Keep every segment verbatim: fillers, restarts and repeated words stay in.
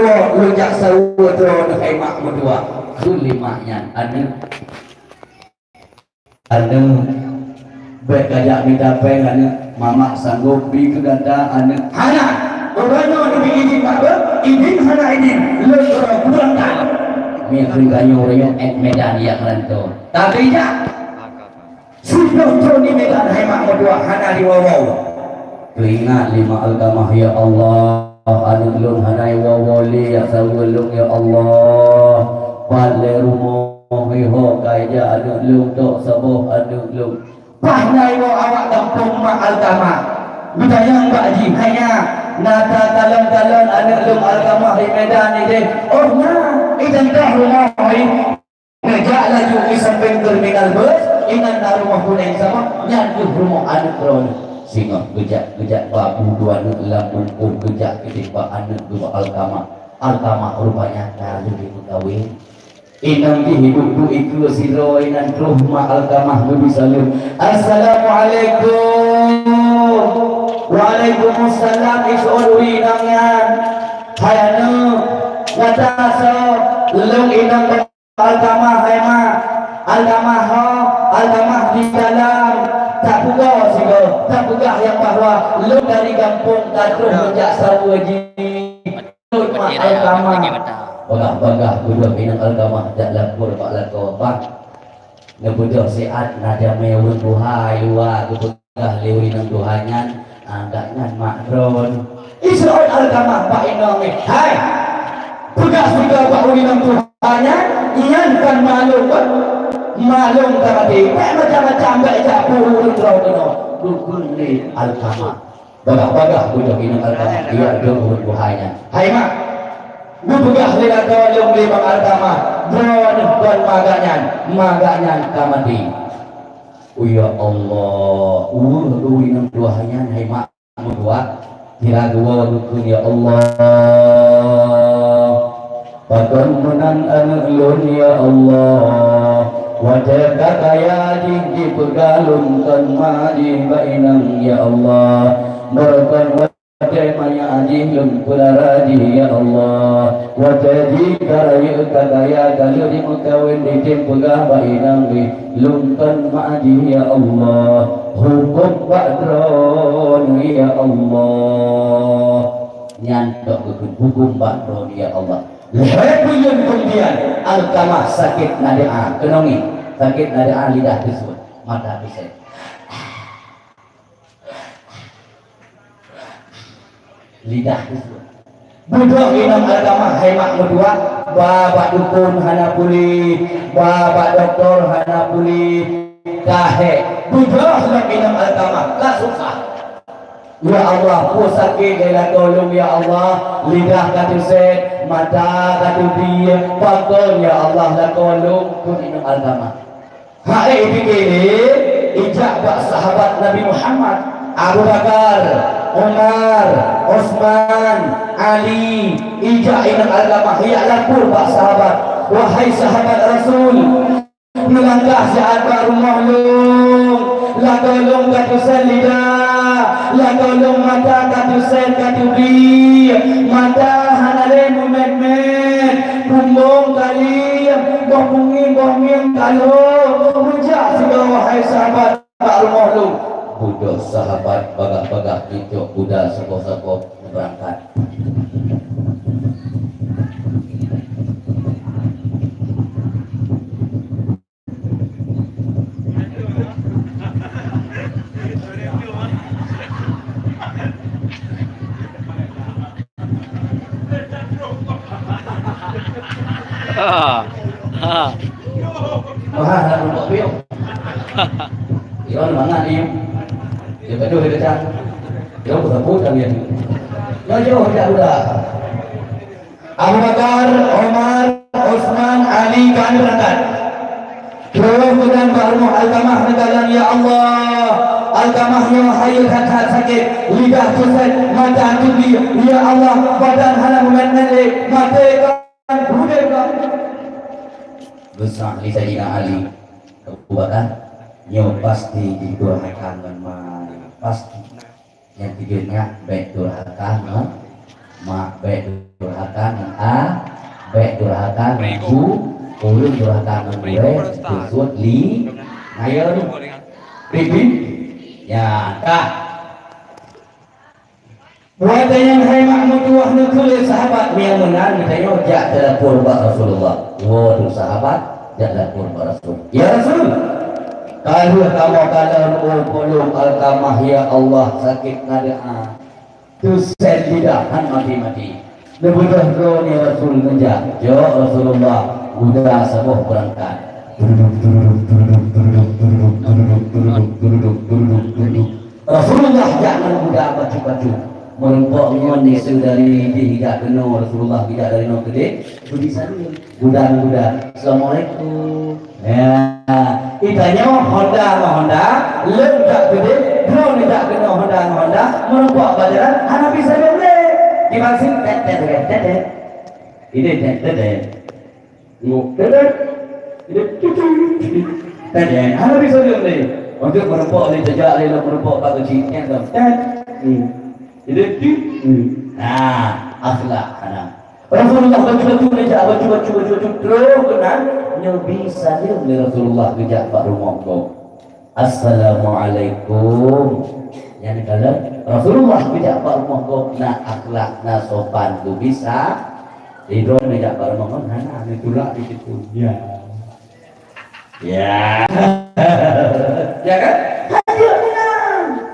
lôn jak saweue droeneuh hai mak meutuah. Kheun lé mak nyan, "Aneuk, aneuk, bèk kajak mita pèng, aneuk. Mamak sanggob bri keu gata, aneuk." "Hana! Uroe nyoe neubi idhin bak beuh, idhin hana idhin, lôn uroe kurang that." Meunan kheun tanyoe uroe nyoe 'et Medan jak meuranto. Tapi jak. Siplôh thôn di Medan hai mak meutuah hana jiwoe-woe. Teuingat lé mak Alkamah, "Ya Allah, aneuk lôn hana jiwoe-woe lé jak saweue lôn, ya Allah. Pat lé rumoh, iho ka ijak aneuk lôn, tok saboh aneuk lôn." Paih na iwoe awak gampông mak Alkamah. Geutanyong bak jih, "Hai nyak, na takalon-kalon aneuk lôn Alkamah di Medan ideh?" "Oh na, ijan toh rumoh." Neujak laju i sampéng terminal bus, inan na rumoh puneng saboh, nyan kheueh rumoh aneuk droeneuh. Singoh geujak, geujak babu dua aneuk lam bungkôh, geujak keudeh bak aneuk geuh bak Alkamah. Alkamah rupanya ka lheueh meukawen. Inong jih duek-duek ikeue sidroe, inan troh mak Alkamah geubri saleuem. "Assalamualaikum." "Waalaikumsalam," iseuôt ureueng inong nyan. "Hai aneuk, gata soe?" "Lôn inong Alkamah, hai mak." "Alkamah ho?" "Alkamah di dalam." "Tapeugah sigoe, tapeugah nyang bahwa lôn dari gampông ka troh jak saweue jih." "Lôn mak Alkamah." Bagah-bagah beudôh inong Alkamah jak lapor bak lakoe, "Bang, neubeudôh siat na jamé ureueng tuha i luwa geupeugah lé ureueng inong tuha nyan, ah, gobnyan mak droeneuh." Iseuôt Alkamah bak inong nyan, "Hai, peugah sigoe bak ureueng inong tuha nyan, nyan kon mak lôn, mak lôn ka maté. Bèk macam-macam, bèk jak peue ureueng droe keunoe," geukheun lé Alkamah. Bagah-bagah beudôh inong Alkamah, "Iya, droeneuh ureueng tuha nyan." "Hai mak, geupeugah lé lakoe lôn lé bang Alkamah, droeneuh kon mak gobnyan, mak gobnyan ka maté." "Oh ya Allah, ureueng inong tuha nyan hai mak meutuah?" Sira geuwoe geukheun, "Ya Allah, pakon meunan aneuk lôn, ya Allah? Watèe ka kaya jih jipeugah lôn kon ma jih bak inong, ya Allah. Barokon watèe manyak jih lôn peulara jih, ya Allah. Watèe jih ka rayeuk ka kaya, ka lheueh jimeukawen jitem peugah bak inong jih lôn kon ma jih, ya Allah. Hukôm bak droeneuh, ya Allah." Nyan tok geukheun, "Hukôm bak droeneuh, ya Allah." Lhèe buleuen keumudian, Alkamah sakét nadeua, keunong ngieng, sakét nadeua, lidah teusuet, mata teuset. Lidah teusuet. Beudôh inong Alkamah hai mak meutuah, ba bak dukon hana puléh, ba bak dokto hana puléh, ka hék. Beudôh lom inong Alkamah, ka susah. "Ya Allah, peue sakét lé lakoe lôn, ya Allah, lidah ka teuset, mata ka teubie, pakon ya Allah lakoe lôn," kheun inong Alkamah. Hai, ipike lé, ijak bak sahabat Nabi Muhammad, Abu Bakar, Umar, Utsman, Ali, ijak inong Alkamah, ijak lapor bak sahabat, "Wahai sahabat Rasul, neulangkah siat bak rumoh lôn, lakoe lôn ka teuset lidah, lakoe lôn mata ka teuset ka teubie, mata hana lé meumet-met, bumbong ka liem, boh pungieng boh ngieng ka lhôk, meujak sigoe wahai sahabat bak rumoh lôn." Beudôh sahabat bagah-bagah jicok kuda sagoe-sagoe meubeurangkat. Ha. Ha. Wah, nak buka pion. Pion mangat ni. Dia betul dia kata. Dia buka pun kami ni. Nyoe jauh dak udah. Abu Bakar, Umar, Utsman, Ali ka beurangkat. Troh meunan bak rumoh Alkamah neukalon, "Ya Allah, Alkamah nyoe hayeue that-that sakét, lidah teuset, mata teubie. Ya Allah, badan hana meumet-met lé, maté kon udeb kon." Geusalah lé Saidina Ali, "Abu Bakar, nyoe pasti jidurhaka ngon ma, pasti." Nyang keujeuet nyak bèk durhaka ngon Mak, bèk durhaka ngon a, bèk durhaka ngon su, ureueng durhaka ngon gurèe, teusut li, ngayeue. Pipit. Ya, ka. Watèe nyan hai mak meutuwah neukheun lé sahabat, nyang meunan geutanyoe jak talapor bak Rasulullah. Woe tu sahabat, jak lapor bak Rasul. Ya Rasul, ka lheueh kamoe kalon, oh, polong Alkamah, ya Allah, sakét na deuh a. Teusèn lidah han maté-maté. Neubeudôh droeneuh Rasul neujak, jok Rasulullah, guda saboh beurangkat. Turuduk, turuduk, turuduk, turuduk, turuduk, turuduk, turuduk, turuduk, turuduk, turuduk. Rasulullah jak ngon guda bacut-bacut. Meurumpok ngon miseue dari deh jak keunoe, Rasulullah geujak dari noe keudeh, beudisani. Guda ngon guda, "Assalamualaikum." Ya, geutanyoe Honda ngon Honda, lôn jak keudeh, droeneuh jak keunoe Honda ngon Honda, meurumpok bak jalan, hana bisa lôn lé. Dibang sini, tet, tet, tet, tet, tet. Ini tet, tet, tet. Ngok, tet, tet. Ini cucu. Tet, tet. Hana bisa lôn lé. Untuk meurumpok lé, teujak lé, lôn meurumpok bak keuchik. Tet, tet. Hmm. Jadi, hmm. Nah, akhlak hana. Rasulullah bacut-bacut neujak, bacut-bacut, bacut-bacut, troh keunan, nyoe bi saleuem lé Rasulullah geujak bak rumoh gob. "Assalamualaikum." Nyan kalon Rasulullah geujak bak rumoh gob, na akhlak, na sopan, geubisa. Di droeneuh jak bak rumoh gob, hana, neutulak di situ. Ya. Ya. Ya kan? Hadir meunan.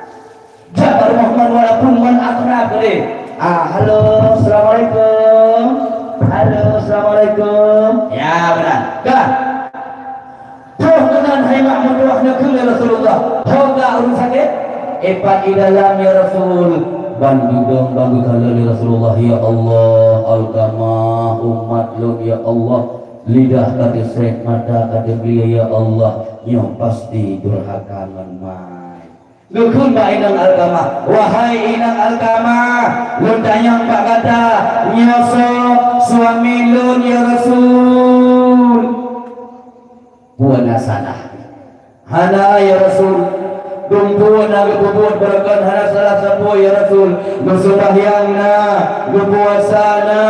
Jak bak rumoh ngon, walaupun ngon akrab tadi. Ah, "Halo, assalamualaikum. Halo, assalamualaikum." Ya, meunan. Ka. Troh keunan hai mak meutuwah neukheun lé Rasulullah, "Ho ka ureueng sakét?" "Ipat i dalam, ya Rasul." Ban geudong, ban geukalon lé Rasulullah, "Ya Allah, Alkamah, umat lôn, ya Allah. Lidah ka teusét, mata ka teublie, ya Allah. Nyoe pasti durhaka ngon mai." Geukheun bak inong Alkamah, "Wahai inong Alkamah, lôn tanyong bak gata, nyoe soe suami lôn, ya Rasul?" Peue na salah? "Hana, ya Rasul. Dumpeue na geupeubuet beureukat, hana salah sapeue, ya Rasul. Geuseumbahyang na, geupuasa na,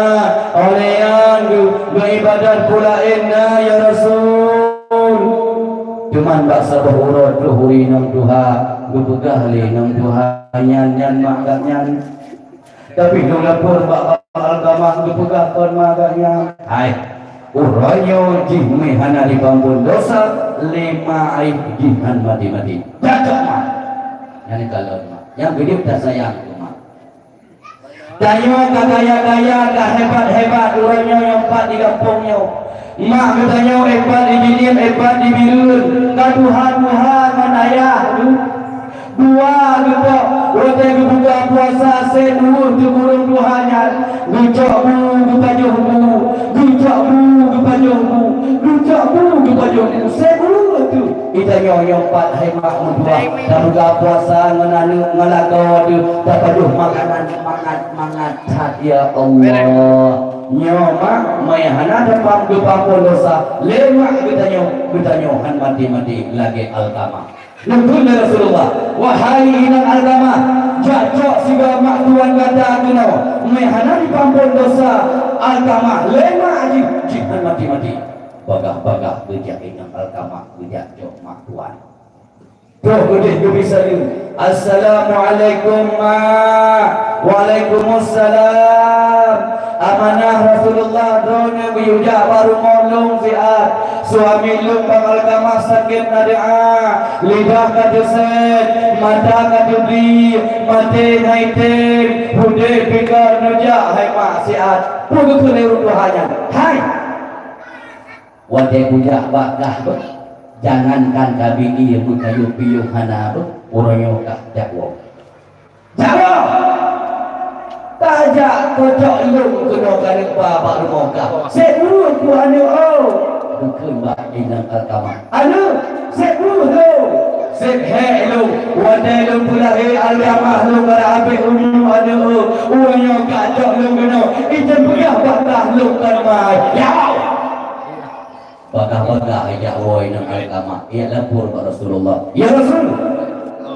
óh lheueh nyan geu-, geuibadat peue laén na, ya Rasul. Teuma bak saboh uroe troh ureueng inong tuha, geupeugah lé inong tuha nyan, nyan mak gata nyan." Tapi lôn lapor bak Alkamah, geupeugah kon mak gata nyan. Hai, uroe nyoe jih meuhana jipampon dosa, lé mak jih han maté-maté. Cocok mak. Nyan kalon mak. Nyang geujeuet tasayang keu mak. Tanyoe ka kaya-kaya, ka hebat-hebat, uroe nyoe nyang pat di gampông nyoe. Mak geutanyoe hebat di Bileuen, hebat di Bireuen, ka tuha-tuha ngon ayah geuh. Dua geupok, watèe geubuka puasa, sép ueh teukurong tuha nyan, geucok bu geupajoh bu, geucok bu geupajoh bu, geucok bu geupajoh bu, sép ueh teuh. Geutanyoe nyoe pat hai mak meutuwah, tabuka puasa ngon aneuk ngon lakoe teuh, tapajoh makanan mangat-mangat that, ya Allah. Nyoe mak, meuhana tapam geupampon dosa lé mak geutanyoe, geutanyoe han maté-maté lagèe Alkamah. Neukheun lé Rasulullah, "Wahai inong Alkamah, jak cok sigoe mak tuan gata keunoe, meuhana jipampon dosa Alkamah lé mak jih, jih han maté-maté." Bagah-bagah geujak inong Alkamah geujak cok mak tuan. Troh keudeh geubri saleuem, "Assalamualaikum, Mak." "Waalaikumsalam. Amanah Rasulullah, droeneuh geuyue jak bak rumoh lôn siat. Suami lôn Bang Alkamah sakét na deuh a, lidah ka teusét, mata ka teublie, maté na item, udép pih ka neujak hai mak siat." Peue geukheun lé ureueng tuha nyan? Hai! Watèe kujak bak kah beuh, jangankan tabi ié meukayô piôh hana beuh, uroe nyoe kah jak woe. Jak woe! Tajak kocok lôn keunoe ka neuba bak rumoh kah. Sép ueh keu aneuk, oh! Geukheun bak inong Alkamah. Aneuk, sép ueh lôn! Sép hék lôn! Watèe lôn peulahé Alkamah lôn ka habéh umu aneuk, oh! Uroe nyoe kah cok lôn keunoe, item peugah bak kah lôn ka leumai. Ya Allah! Bagah-bagah jak woe inong Alkamah, jak lapor bak Rasulullah, "Ya Rasul,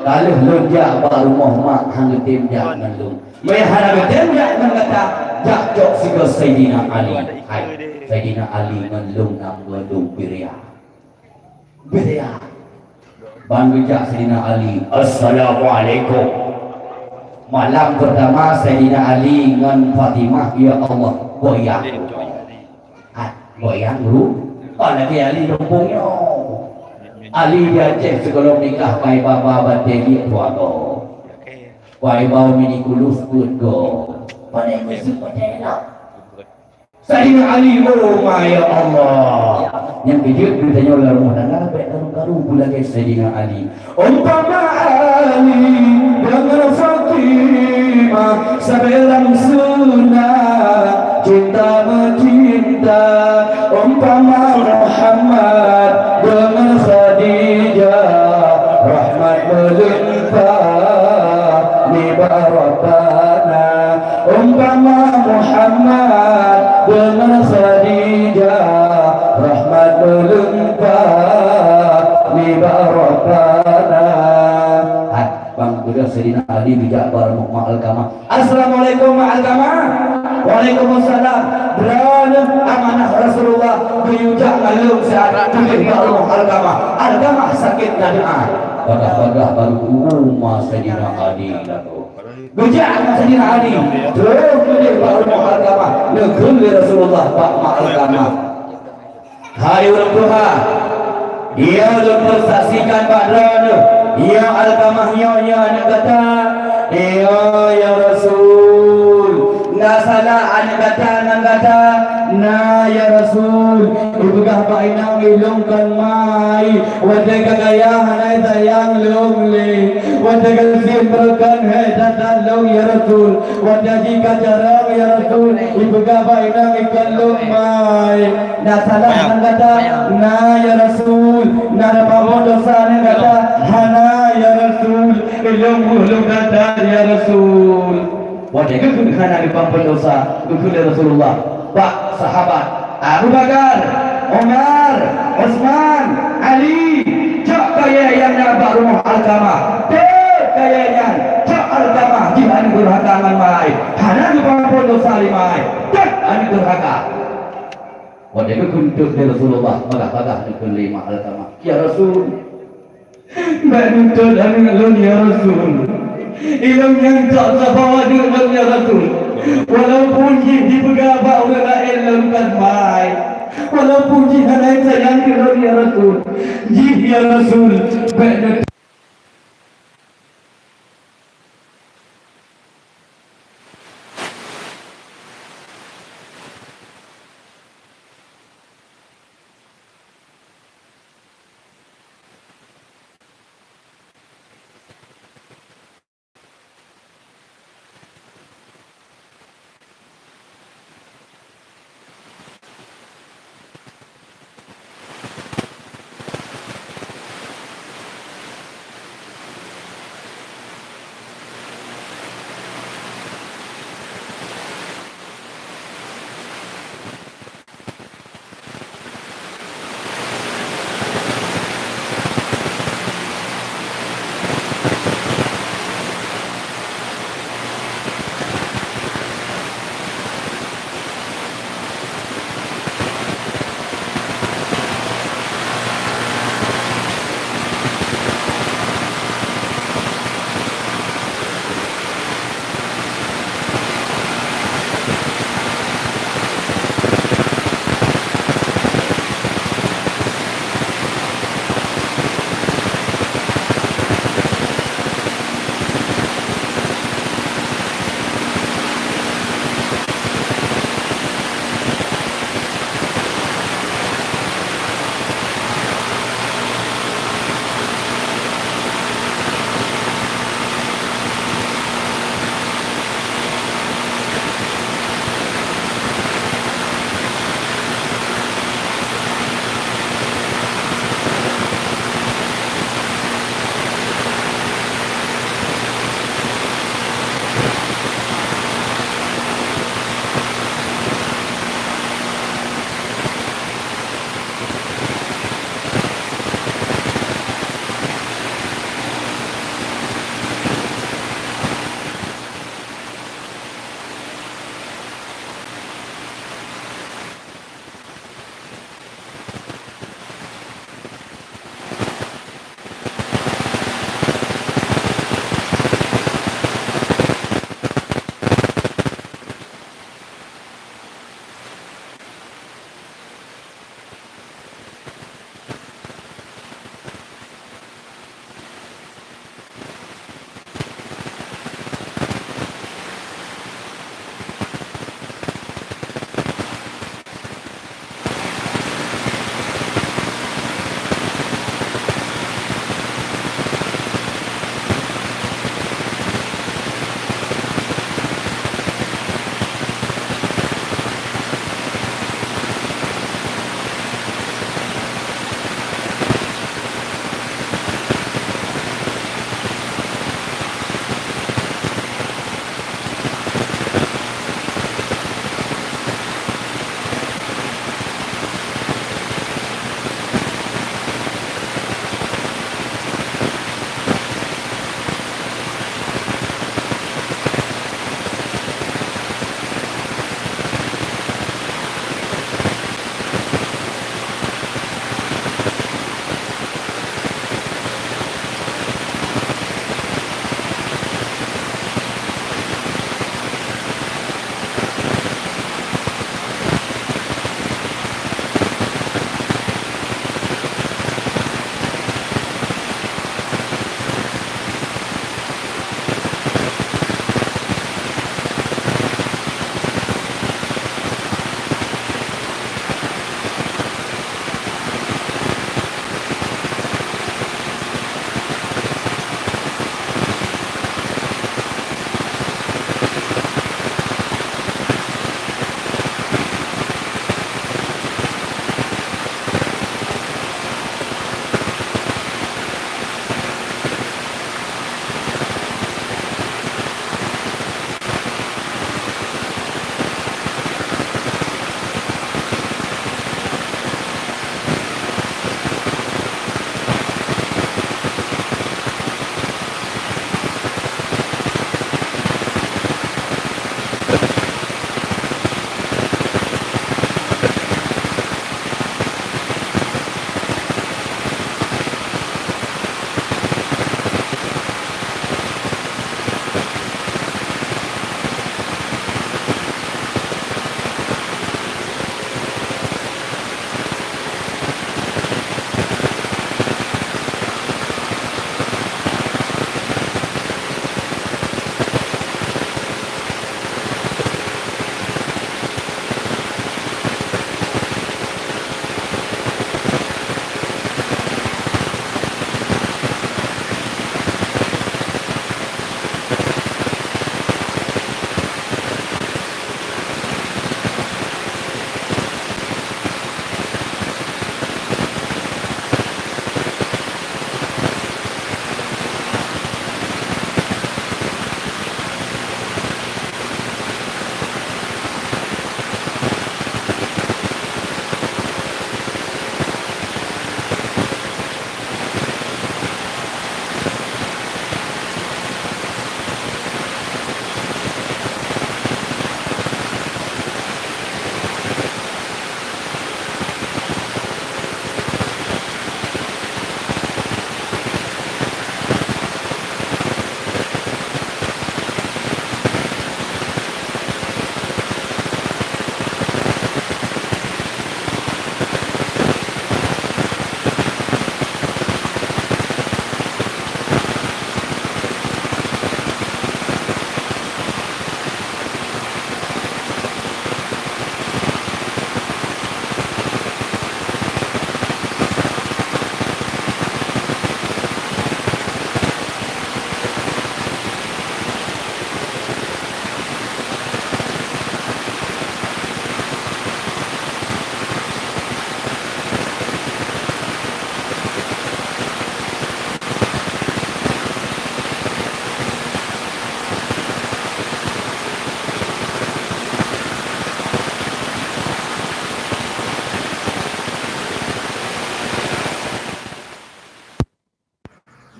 ka lheueh lôn jak bak rumoh mak han geutem jak ngon lôn. Meunyo hana geutem jak ngon gata, jak cok sigoe Saidina Ali. Hai, Saidina Ali ngon lôn na mandum beuria. Beuria. Ban geujak Saidina Ali, "Assalamualaikum." Malam pertama Saidina Ali ngon Fatimah, ya Allah, goyang. Hai, goyang dulu. Apalagi Ali lumpung nyoe. Ali di Aceh sigohlom nikah, pai baba batèe liek dua go. Pai bau mini kulus peuet go. Pandai meuseuet batèe elok. Saidina Ali, oh ma ya Allah. Nyang keujeuet geutanyoe lam rumoh tangga bèk karu-karu beulagèe Saidina Ali. Umpama Ali deungon Fatimah sabe lam sunat cinta meucinta. Umpama Muhammad deungon Khadijah rahmat meulimpah nibak Rabbana. Umpama Muhammad deungon Khadijah, rahmat meulimpah nibak Rabbana. Hai, ban geujak Saidina Ali geujak bak rumoh Mak Alkamah. "Assalamualaikum, Mak Alkamah." "Waalaikumsalam." "Droeneuh amanah Rasulullah geuyue jak ngon lôn siat udeh bak rumoh Alkamah. Alkamah sakét na doa." Padahai baru uma Saidina Ali lagoe. Geujak ngon Saidina Ali, troh keudeh bak rumoh Alkamah, neukheun lé Rasulullah bak ma Alkamah, "Hai ureueng tuha, ya lôn peusaksikan bak droeneuh, ya Alkamah nyoe, nyoe aneuk gata." "Ya, ya Rasul, na salah aneuk gata ngon gata?" "Na, ya Rasul, ipeugah bak inong ilôn kon mai." Watèe ka kaya hana sayang lôn lé. Watèe ka gasien barokon hana that-that lôn, ya Rasul. Watèe jih ka carông, ya Rasul, ipeugah bak inong ikon lôn mai. Na salah ngon gata? Na, ya Rasul. Na tapubuet dosa ngon gata? Hana, ya Rasul. Ilôn buet lôn that-that, ya Rasul. Watèe geukheun hana geupampôn dosa, geukheun lé Rasulullah bak sahabat Abu Bakar, Umar, Utsman, Ali, cok kayèe nyang na bak rumoh Alkamah. Teuh kayèe nyan, cok Alkamah jih aneuk durhaka ngon mai. Hana geupampôn dosa lé mai. Teuh aneuk durhaka. Watèe geukheun teuh lé Rasulullah, bagah-bagah neukheun lé ma Alkamah, "Ya Rasul, bèk neutot aneuk lôn, ya Rasul. Ilôn nyang cok saboh aneuk lôn, ya Rasul. Walaupun jih jipeugah bak ureueng laén lôn kon mai, walaupun jih hana sayang keu lôn, ya Rasul. Jih, ya Rasul, bèk neutot."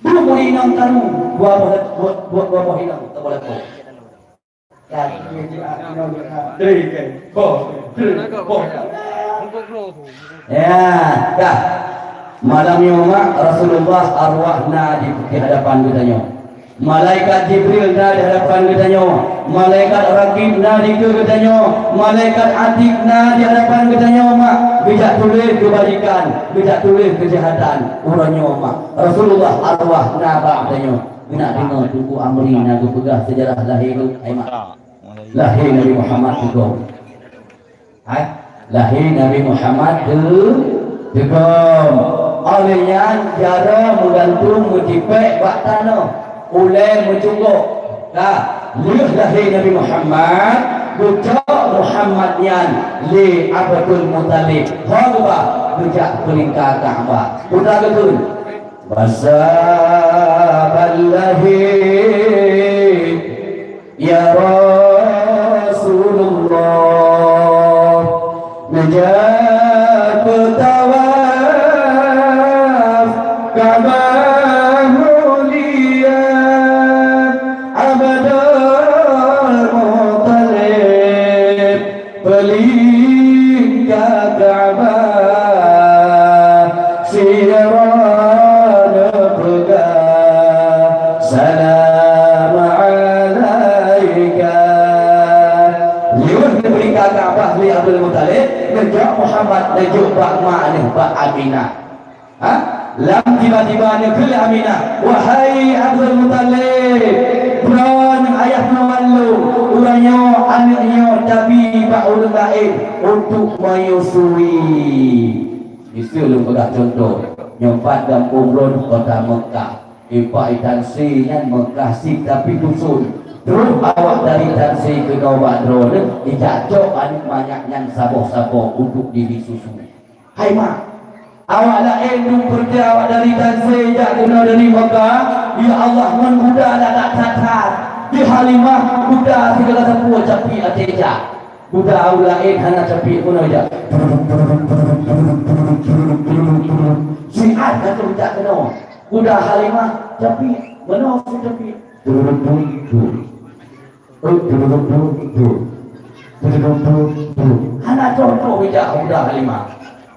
Dua boh inong taru, dua boh, dua, dua, dua boh inong, tak boleh boh. Ya, dah. Malam nyoe mak Rasulullah arwah na di, di hadapan geutanyoe. Malaikat Jibril na di hadapan geutanyoe. Malaikat Rakib na di keue geutanyoe. Malaikat Atid na di hadapan geutanyoe mak. Geujak tuléh keubajikan, geujak tuléh keujahatan. Uroe nyoe mak Rasulullah arwah na bak geutanyoe. Geunak deungoe Teungku Amri na geupeugah seujarah lahé geuh, hai mak. Lahé Nabi Muhammad Teungku. Hai, lahé Nabi Muhammad teu-, teugom. Óh lheueh nyan jaroe meugantung meutipék bak tanoh, ulée meucunggok. Ka, lheueh lahé Nabi Muhammad, geucok Muhammad nyan lé Abdul Muthalib. Ho geuba, geujak peulingka Ka'bah. Peue geukheun? Masa ban lahé, ya Rasulullah, neujak peutawaf Ka'bah mulia, Abdul Muthalib. Peulingka Ka'bah, sidroe neupeugah, "Salam alaika." Lheueh neupeulingka Ka'bah lé Abdul Muthalib, neujok Muhammad, neujok bak ma neuh, bak Aminah. Ha? Lam tiba-tiba neukheun lé Aminah, "Wahai Abdul Muthalib, droeneuh ayah ngon mandum, uroe nyoe aneuk nyoe tabi bak ureueng laén untuk menyusui." Miseue lôn peugah cuntoh, nyoe pat gampông lôn kota Meukah. Ipak i Tanse nyan Meukah sit tapi dusun. Troh awak dari Tanse keunoe bak droeneuh, ijak cok aneuk manyak nyan saboh-saboh untuk dibi susu. Hai mak, awak laén dum peureuté awak dari Tanse jak keunoe dari Mekah, ya Allah, ngon guda ladak that-that. Di Halimah guda sigala sapeue capiek até jak. Guda awak laén hana capiek keunoe jak. Siat ka troh jak keunoe. Guda Halimah capiek, meunoe capiek. Hana cocok bijak budak Halimah.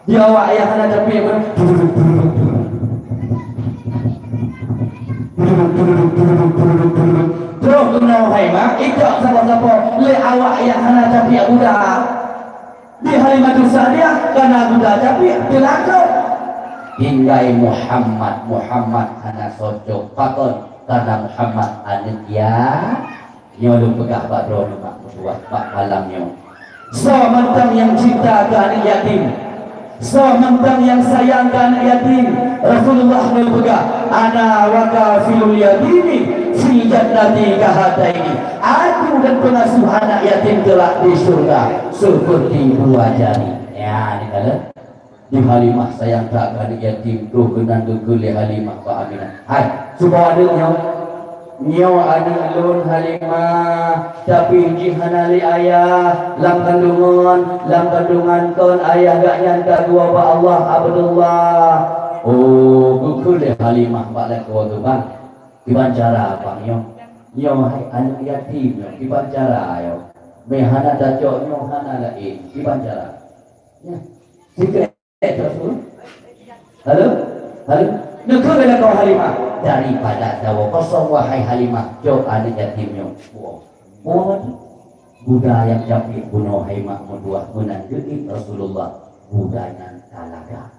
Di awak ayah hana tapi apa? Terus kena hai mak, ikak sapo-sapo lé awak ayah hana tapi budak. Di Halimah tu Sa'diah kana budak tapi teulatôh. Tinggai Muhammad, Muhammad hana cocok. Pakon? Karena Muhammad aneuk ya. Nyoe lôn peugah bak droeneuh bak meutuwah bak malam nyoe. Soe mantong nyang cinta keu aneuk yatim, soe mantong nyang sayang keu aneuk yatim, Rasulullah geupeugah, "Ana wa kafilul yatimi fil jannati kahataini." Aku dan pengasuh anak yatim kelak di syurga seperti dua jari. Ya, ni kala. Di Halimah sayang that keu aneuk yatim, troh keunan geukheun lé Halimah bak Aminah. Hai, cuba aneuk nyoe. Nyoe aneuk lôn Halimah, tapi jih hana lé ayah lam kandungan, lam kandungan kon ayah geuh nyan ka geuwoe bak Allah Abdullah. Oh, geukheun lé Halimah bak lakoe geuh, "Bang, kiban cara, Bang, nyoe? Nyoe hai aneuk yatim nyoe, kiban cara nyoe? Meuhana tacok nyoe hana laén, kiban cara?" Nyan, sikrék. Eh, Rasul. Halo? Halo? Neukheun lé lakoe Halimah, "Daripada tawoe kosong, wahai Halimah, cok aneuk yatim nyoe." Woe. Woe tu. Guda nyang capit bunoe hai mak meutuah meunan geuék Rasulullah. Guda nyan talaga.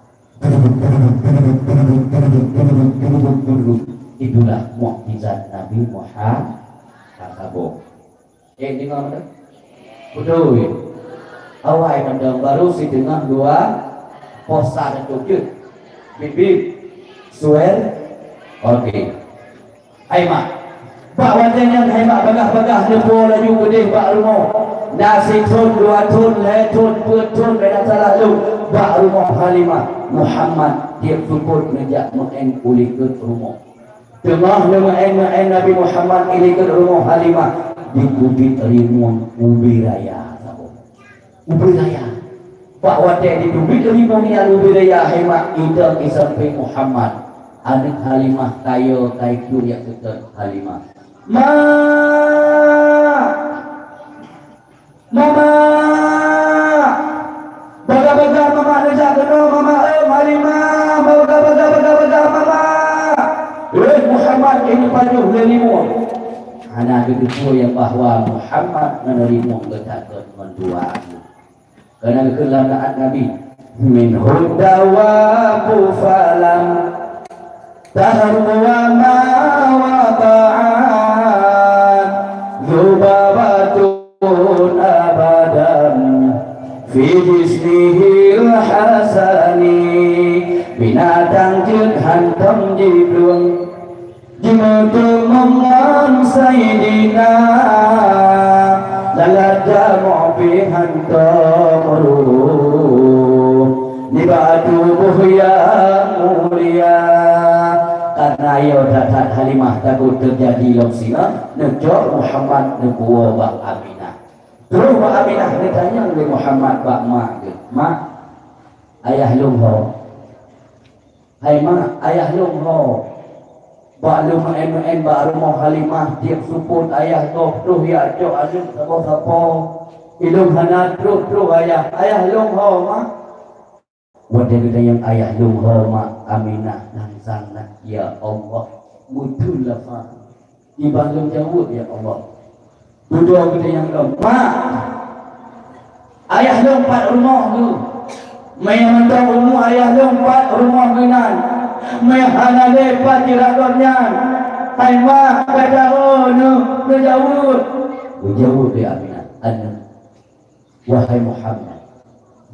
Itulah mukjizat Nabi Muhammad. Saboh. Eh, deungoe mantong? Beutôi. Awai mantong, baru siteungoh dua, posa dan tujuh. Bip, bip. Suwer. Oke. Hai mak. Bak watèe nyan hai mak bagah-bagah neupuwoe laju keudeh bak rumoh. Na sithon, dua thon, lhèe thon, peuet thon, bèk na salah lôn. Bak rumoh Halimah, Muhammad tiep seupôt neujak meu'en u likôt rumoh. Teungoh neumeu'en-meu'en Nabi Muhammad i likôt rumoh Halimah, dikeubiet rimueng ube raya saboh. Ube raya. Bak watèe dikeubiet rimueng nyan ube raya hai mak, idong i sampéng Muhammad, aneuk Halimah, kayo, kai keu jak seutôt Halimah. "Mak! Mama! Bagah-bagah Mama neujak keunoe, Mama, eh, Halimah! Bagah-bagah, bagah-bagah Mama!" Eh, Muhammad, ini pajoh lé rimueng. Hana geuteupeue nyang bahwa Muhammad ngon rimueng geutakot ngon dua. Keunan keu lam naat Nabi, "Minhu dawabu falam tahrum wa ma wata'at, dzubabatun abadan fi jismihil hasani." Binatang jeuet hantom jiplueng, jimeuteumeung ngon Saidina, lalat jamoe pih hantom rôh nibak tuboh nyang mulia. Karena yo that-that Halimah takot teujadi lom singoh, neucok Muhammad neupuwoe bak Aminah. Troh bak Aminah neutanyong lé Muhammad bak mak geuh, "Mak, ayah lôn ho?" "Hai mak, ayah lôn ho? Bak lôn meu'en-meu'en bak rumoh Halimah, tiep seupôt ayah gob troh jak cok aneuk saboh sapo. Ilôn hana troh-troh ayah. Ayah lôn ho, mak?" Watèe geutanyong, "Ayah lôn ho, mak?" Aminah nangsan na, "Ya Allah, meuteun lafaz." Kiban lôn jaweueb, ya Allah. Dudoe geutanyong lom, "Mak, ayah lôn pat rumoh geuh? Meunyoe mantong umu ayah lôn pat rumoh geuh nan, meunyoe hana lé pat jirak gobnyan? Hai mak, gata ho neuh, neujaweueb." Geujaweueb lé Aminah, "Aneuk, wahai Muhammad,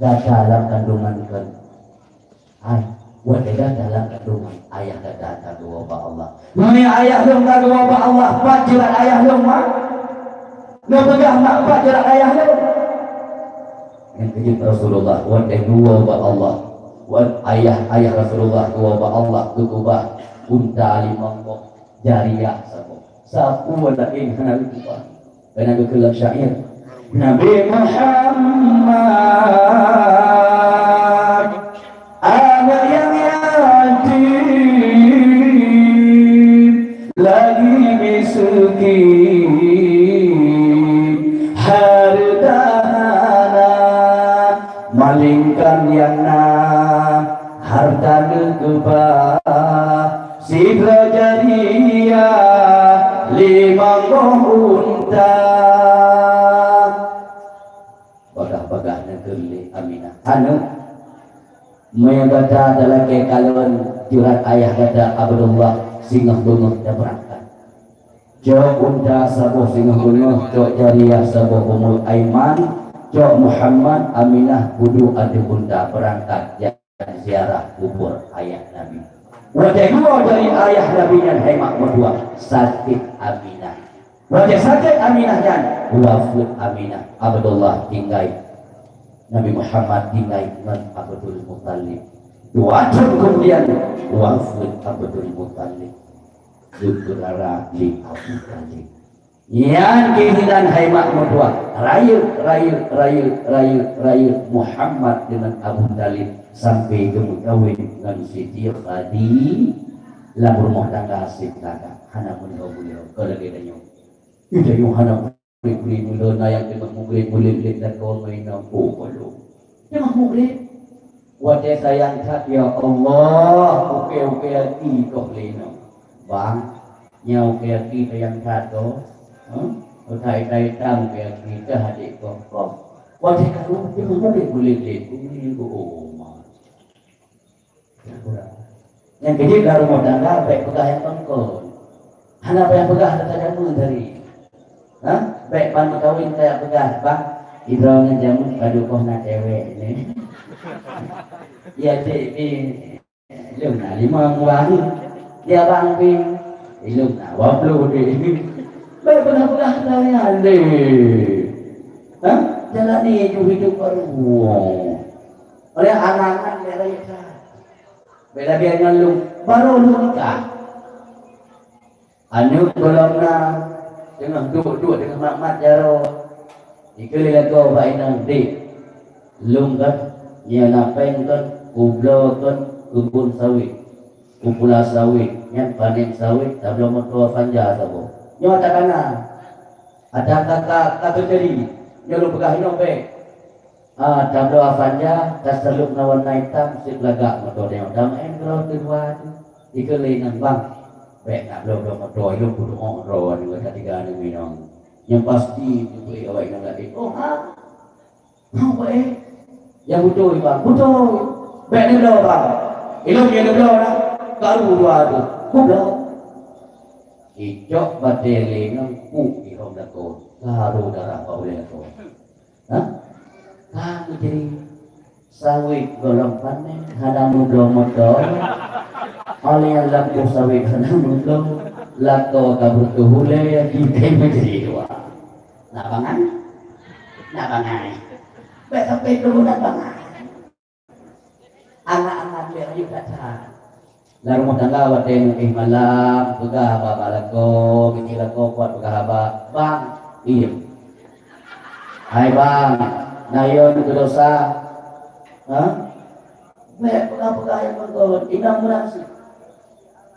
gata lam kandungan kon." Hai, watèe gata lam kandungan, ayah gata ka geuwoe bak Allah. Meunyoe ayah lôn ka geuwoe bak Allah, pat jirat ayah lôn, mak? Neupeugah, mak, pat jirat ayah lôn? Nyang keujeuet Rasulullah, watèe geuwoe bak Allah, wat-, ayah, ayah Rasulullah geuwoe bak Allah, geukeubah unta limong boh, jariyah saboh. Sapeue laén hana geukeubah. Keunan geukheun lam syair, "Nabi Muhammad, aneuk nyang yatim, lagi miskin, hareuta hana, malingkan nyang na hareuta neukeubah." Sidroe jariyah limong boh unta. Bagah-bagah neukheun lé Aminah, "Aneuk, meunyoe gata talakèe kalon jirat ayah gata Abdullah, singoh beungoh tabeurangkat. Cok unta saboh singoh beungoh, cok jariyah saboh Ummul Aiman, cok Muhammad, Aminah peuduek ateueh unta beurangkat." Ziarah kubur ayah Nabi. Watèe geuwoe dari ayah Nabi nyan hai mak meutuah, sakét Aminah. Watèe sakét Aminah nyan, wafeuet Aminah. Abdullah tinggai, Nabi Muhammad tinggai ngon Abdul Muthalib. Dua thon keumudian, wafeuet Abdul Muthalib. Geupeulara lé Abu Thalib. Nyan keuheunan hai mak meutuah, rayeuk, rayeuk, rayeuk, rayeuk, rayeuk Muhammad deungon Abu Thalib sampai geumeukawen ngon Siti Khadi-, lam rumoh tangga Siti Khadijah. Hana meulhö-meulhö, kon lagèe tanyoe. Ih, tanyoe hana Buleuen-buleuen meulhö na nyang teungoh mubuleuen-buleuen lé lakoe ngon inong, oh, ka lheueh. Teungoh mubuleuen. Watèe sayang that, ya Allah, ukèe-ukèe gaki toh lé inong. Bang, nyan ukèe gaki sayang that toh. Huh? Utai-tai tam ukèe gaki teuh adék kong. Kong. Watèe ka lheueh teungoh mubuleuen-buleuen lé, oh, ma. Nyang keujeuet lam rumoh tangga, bèk peugah nyang kon-kon. Hana payah peugah ata jameun tadi. Ha? Bèk ban meukawen kajak peugah, "Bang, sidroe ngon jameun padub boh na cewek nyoe." Ya, cit, bi. Lôn na limong bang. Ya, bang, bi. Lôn na dua ploh, bi. Bèk peugah-peugah ata nyan deh. Ha? Jalani ju hidup baru. Oleh angan-angan lé rayeuk that. Beda biar ngon lôn, baru lôn nikah. Aneuk gohlom na teungoh duek-duek teungoh mat-mat jaroe. Dikeue lé lakoe bak inong, "Dek, lôn kan, nyoe na péng kan, kubloe kan, keubon sawét, kupula sawét, nyan panen sawét, tabloe moto Avanza saboh." Nyoe ata kana. Ata ka, ka, ka teujadi. Nyoe lôn peugah inoe bèk. Ah, tabloe Avanza, taseulok ngon warna itam, seb lagak moto tanyoe. Damai keudroe keudua tu. Dikeue lé inong, "Bang, bèk tabloe-bloe moto, ilôn peuduek droe nyoe ka tiga nyoe inong. Nyang pasti jeuet awak inong ladôm." "Oh, ha? Ha, bèk, eh? Nyang beutôi, Bang." "Beutôi. Bèk neubloe, Bang. Ilôn nyang neubloe na. Karu dua tu. Kubloe." Icok batèe lé inong, puk di hom lakoe. Karu darah bak ulèe lakoe. Ha? Ka meujadi sawét gohlom panen, hana meubloe moto. Oleh lampu sawét hana meubloe, lakoe ka beutôi ulèe, jitém meujadi dua. Nak bangai? Nak bangai. Bèk sampai dulu nak bangai. Angan-angan lé rayeuk that. Lam rumoh tangga watèe nyoe éh malam, peugah haba bak lakoe, miseue lakoe kuat peugah haba, "Bang, iem. Hai bang, na yo neudosa." Ha? Bèk peugah-peugah nyang kon-kon, inong meunan cit.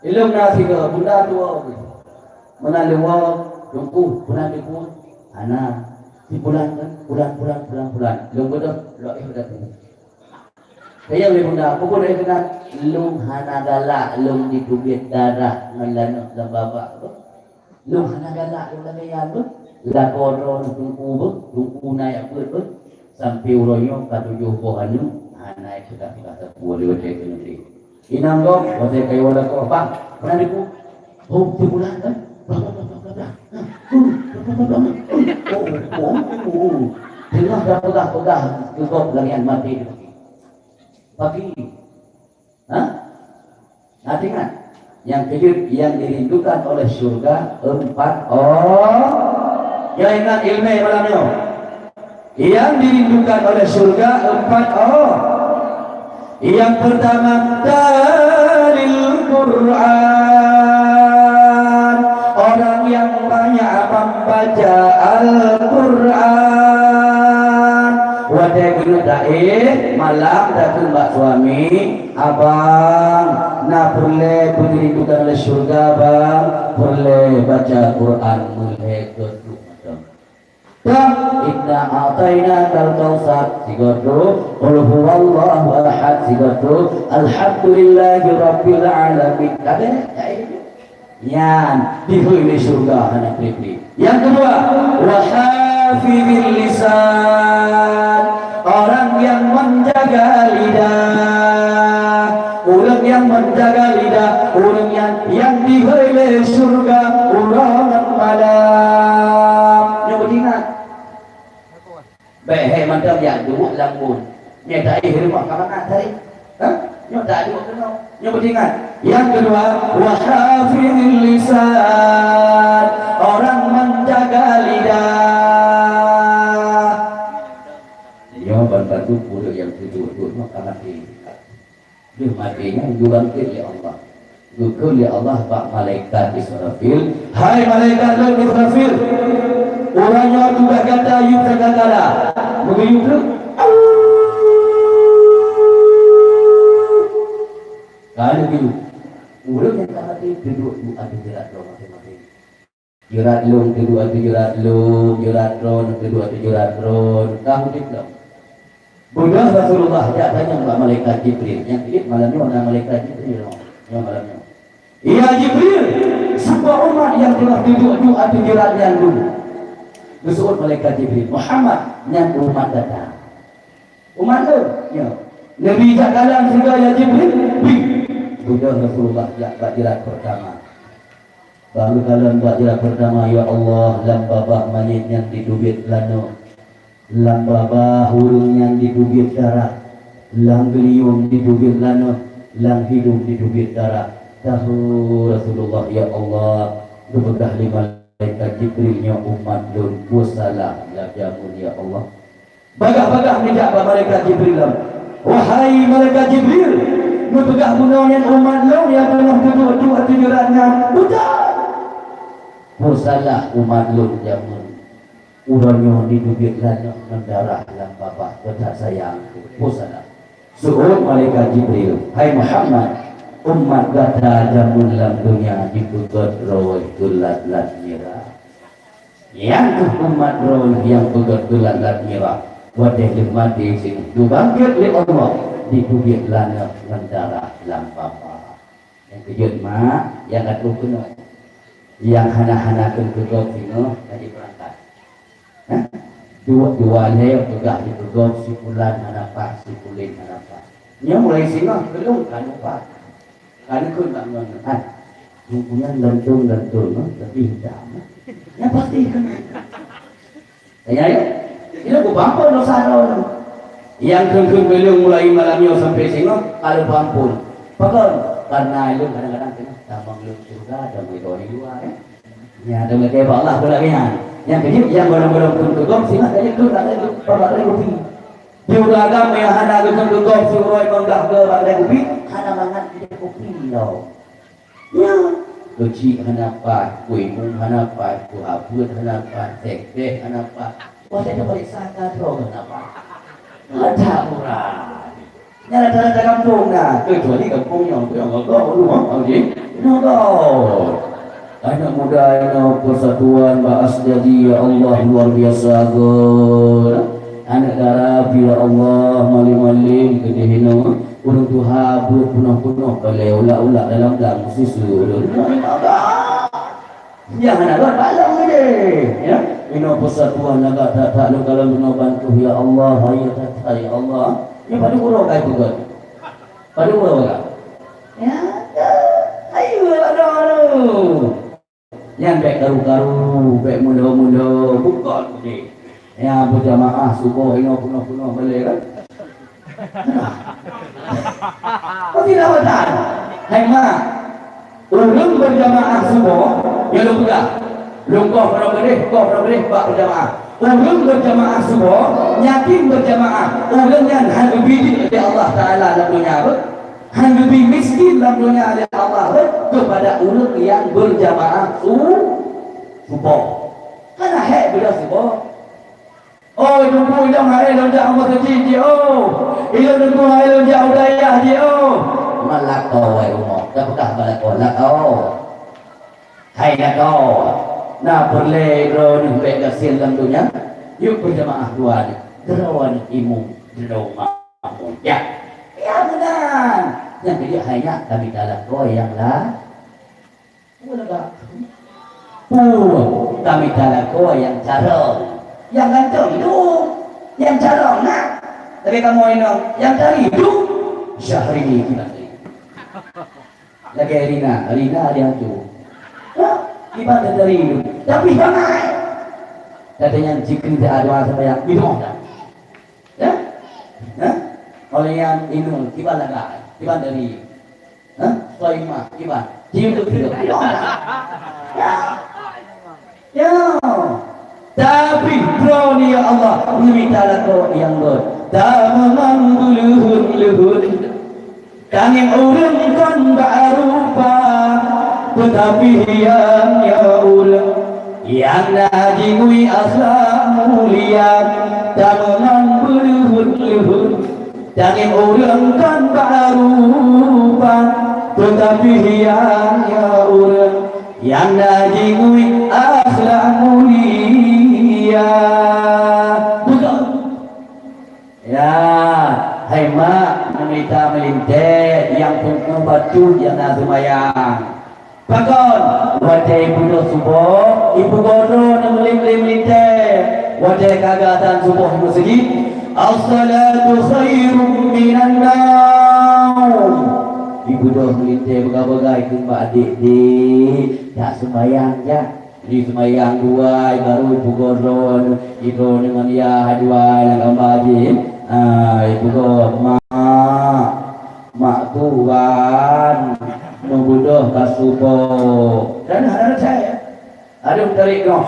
Ilôn na sigoe, bunda dua. Meunan lôn woe, Teungku, meunan Teungku. Hana. Si pulan kan? Pulan, pulan, pulan, pulan. Lôn beudôh, lôn éh beudôh. Kayém lé bunda, peue lôn keunan? Lôn hana galak lôn jiteubiet darah ngon laneuh lam babah tu. Lôn hana galak lôn lagèe nyan beuh. Lakoe droeneuh teungku beuh, teungku na jak beuet beuh. Sampoe uroe nyoe ka tujoh boh aneuk, hana peugah-peugah sapeue lé watèe keuneuk. Inong gob, watèe ka iwoe lakoe, "Bang, meunan Teungku." "Oh, si pulan kan?" Blah, blah, blah, blah, blah, blah. Huh, blah, blah, blah, blah. Oh, oh, oh, oh. Teungoh tapeugah-peugah keu gob lagèe nyan maté teuh. Pagi. Ha? Nah, ingat. Nyang keujeuet, yang dirindukan oleh syurga empat orang. Ya, ingat ilmu malam nyoe. Yang dirindukan oleh syurga empat orang. Yang pertama, talil Quran. Orang yang banyak membaca Al-Quran. Watèe keuneuk taéh, malam takheun bak suami, "Abang, na peureulèe beuneurindukan lé syeuruga, Bang, peureulèe baca Quran meulhèe goe duek mantong." Dah, "Inna a'tainakal kautsar," sigoe duek, "Qul huwallahu ahad," sigoe duek, "Alhamdulillahi rabbil alamin." Ka bèk, ka bèk. Nyan, dihôi lé syeuruga hana peureulèe. Nyang keudua, "Wa hafizil lisan," orang yang menjaga lidah. Ureueng nyang menjaga lidah, ureueng nyang, nyang dihôi lé syeuruga uroe ngon malam. Nyoe beuingat. Bèk hai mantong jak duek lam bun. Nyoe taéh rumoh ka mangat tadi. Ha? Nyoe taduek keunoe. Nyoe beuingat. Nyang keudua, "Wa hafizil lisan." Orang menjaga lidah. Nyoe ban bandum ureueng nyang teuduek-duek nyoe ka maté. Lheueh maté nyan geubangkét lé Allah. Geukheun lé Allah bak malaikat Israfil, "Hai malaikat lôn Israfil, uroe nyoe tugaih gata yub sangkakala." Meugeuyub treuk. Ka lheueh geuyub, ureueng nyang ka maté teuduek-duek ateueh jeurat droe maté-maté. Jeurat lôn teuduek ateueh jeurat lôn, jeurat droeneuh teuduek ateueh jeurat droeneuh, ka udeb lom. Beudôh Rasulullah jak tanyong bak malaikat Jibril. Nyang keubiet malam nyoe na malaikat Jibril, nyoe malam nyoe. "Ya Jibril, soe umat nyang teungoh teuduek-duek ateueh jeurat nyan?" Geuseuôt malaikat Jibril, "Muhammad, nyan umat gata." "Umat lôn, nyoe." "Neubi jak kalon sigoe, ya Jibril." "Bi." Beudôh Rasulullah jak bak jeurat peurtama. Ban geukalon bak jeurat peurtama, "Ya Allah, lam babah manyét nyan jiteubiet laneueh, lam babah ureueng nyan jiteubiet darah, lam geulinyueng jiteubiet laneueh, lam hidong jiteubiet darah." Tahu Rasulullah, "Ya Allah," geupeugah lé malaikat Jibril, "nyoe umat lôn, peue salah lam jameun, ya Allah?" Bagah-bagah neujak bak malaikat Jibril lom, "Wahai malaikat Jibril, neupeugah bunoe nyan umat lôn nyang teungoh teuduek-duek ateueh jeurat nyan, beutôi. Peue salah umat lôn jameun uroe nyoe jiteubiet laneueh ngon darah lam babah, gata sayang, peue salah?" Seuôt malaikat Jibril, "Hai Muhammad, umat gata jameun lam donya jipeugét droe keu lat-lat mirah. Nyan kheueh umat droeneuh nyang peugét keu lat-lat mirah. Watée lheueh maté singoh geubangkét lé Allah, jiteubiet laneueh ngon darah lam babah." Nyang keujeuet mak, nyang ka troh keunoe. Nyang hana-hana kheun keu gob singoh ka jipeurangkat. Hah? Dua, dua lhée peugah di keu gob, si pulan hana paih, si pulen hana paih. Nyoe mulai singoh keu lôn ka lupa. Ka neukheun bak ngon, "Hai, nyan lantôn-lantôn, tapi hitam." Nyan pasti keunan. Tanya ya? Ilôn kupampon dosa droeneuh. Nyang kheun-kheun keu lôn mulai malam nyoe sampoe singoh, ka lôn pampon. Pakon? Kareuna ilôn kadang-kadang keunoe tamong lôn syeuruga, tamong di luwa, eh. Nyan, ada lagée bak Allah pula nyan. Nyang keujeuet, nyang golom-golom kheun keu gob, singoh ka jeuet kheun bak lagée kupi. Di ureueng agam nyang hana geukheun keu gob, si uroe mangat geuh bak lagée kupi, hana mangat jeuet kupi lom. Nyan, keuchik hana paih, kue mung hana paih, kue abeuet hana paih, teh-teh hana paih. Watée tapeuriksa ka droe hana paih. Ada urang. Nyan rata-rata gampông na, keucuali gampông nyang, nyang gagah, aduh, ha, ha, ji. Nyoe gawat. Aneuk muda inoe persatuan bak Asjadi, ya Allah, luar biasa geuh. Aneuk dara pih, ya Allah, malém-malém keudeh inoe. Ureueng tuha beuet peunoh-peunoh balée ulak-ulak dalam gang siseu. Nyang hana rot balong ideh, ya. Inoe persatuan lagak that-that lôn kalon bunoe bantuh, ya Allah, ya that-that, ya Allah. Nyoe padub uroe ka ipeugét? Padub uroe ka? Ya, ayo, aduh, aduh. Nyan bék karu-karu, bék mulo-mulo, bukon udeb. Ya, beujamaah suboh inoe peunoh-peunoh balée kan? Pasti dah bosan. Hai mak, ureueng beujamaah suboh, nyoe lôn peugah. Lôn koh droe keudeh, koh droe keudeh bak beujamaah. Ureueng beujamaah suboh, yatim beujamaah, ureueng nyan hana geubri lé Allah Taala lam donya beuh. Hana geubri miskin lam donya lé Allah beuh keupada ureueng nyang beujamaah su-, suboh. Hana hék beujamaah suboh. Oh, Teungku, ilôn hai lôn jak u meuseujid jih, oh. Ilôn Teungku hai lôn jak u dayah jih, oh. Meulakoe wai rumoh. Tapeugah meulakoe, lakoe. Hai lakoe. Na peureulée droeneuh bék gasien lam donya? Yub beujamaah dua nyoe. Droeneuh imum, droe makmum. Ya. Ya, meunan. Nyang keujeuet hai nyak, tamita lakoe nyang la-, Peue lagak? Peue tamita lakoe nyang carông? Nyang ganteng hidup, nyang carông na. Lagée kamoe inoe, nyang tari hidup. Syahrini kiban tari. Lagée Rina, Rina ada hantu. Ha? Kiban tari hidup. Tapi damai. Kata nyang jikeu doa sampoe nyang hidup dah. Ya? Ha? Oleh nyang inong, kiban lagak, kiban tari. Hah? Soimah, kiban. Cium tu, cium. Ya. Ya. Tapi droeneuh, ya Allah, neumita lakoe nyang rot. Tameuman beuleuheut-leuheut. Tangieng ureueng kon bak rupa. Teutapi hian nyoe ureuëng nyang na jingui akhlak mulia, tameungon beuleuheut-leuheut, tangieng ureuëng kon bak rupa. Teutapi hian nyoe ureuëng nyang na jingui akhlak mulia. Beutôi. Ya, hai mak, meunita meulintée nyang teungku bacut nyang na seumayang. Pakon? Watée ibeudôh suboh, ipugoe droe nyang meulintée-meulintée. Watée ka geuazan suboh di meuseujid, "As-salatu khairum minan naum." Ibeudôh meulintée beugai-beugai keu mak, "Dek, dek, jak seumayang jak." Di seumayang dua, baru ipugoe droe, idroe ngon yah dua lam kama jih. Ah, ipugoe, "Mak, mak tuan, neubeudôh ka suboh." Dan hana rasai, ya. Ada meutarek dong.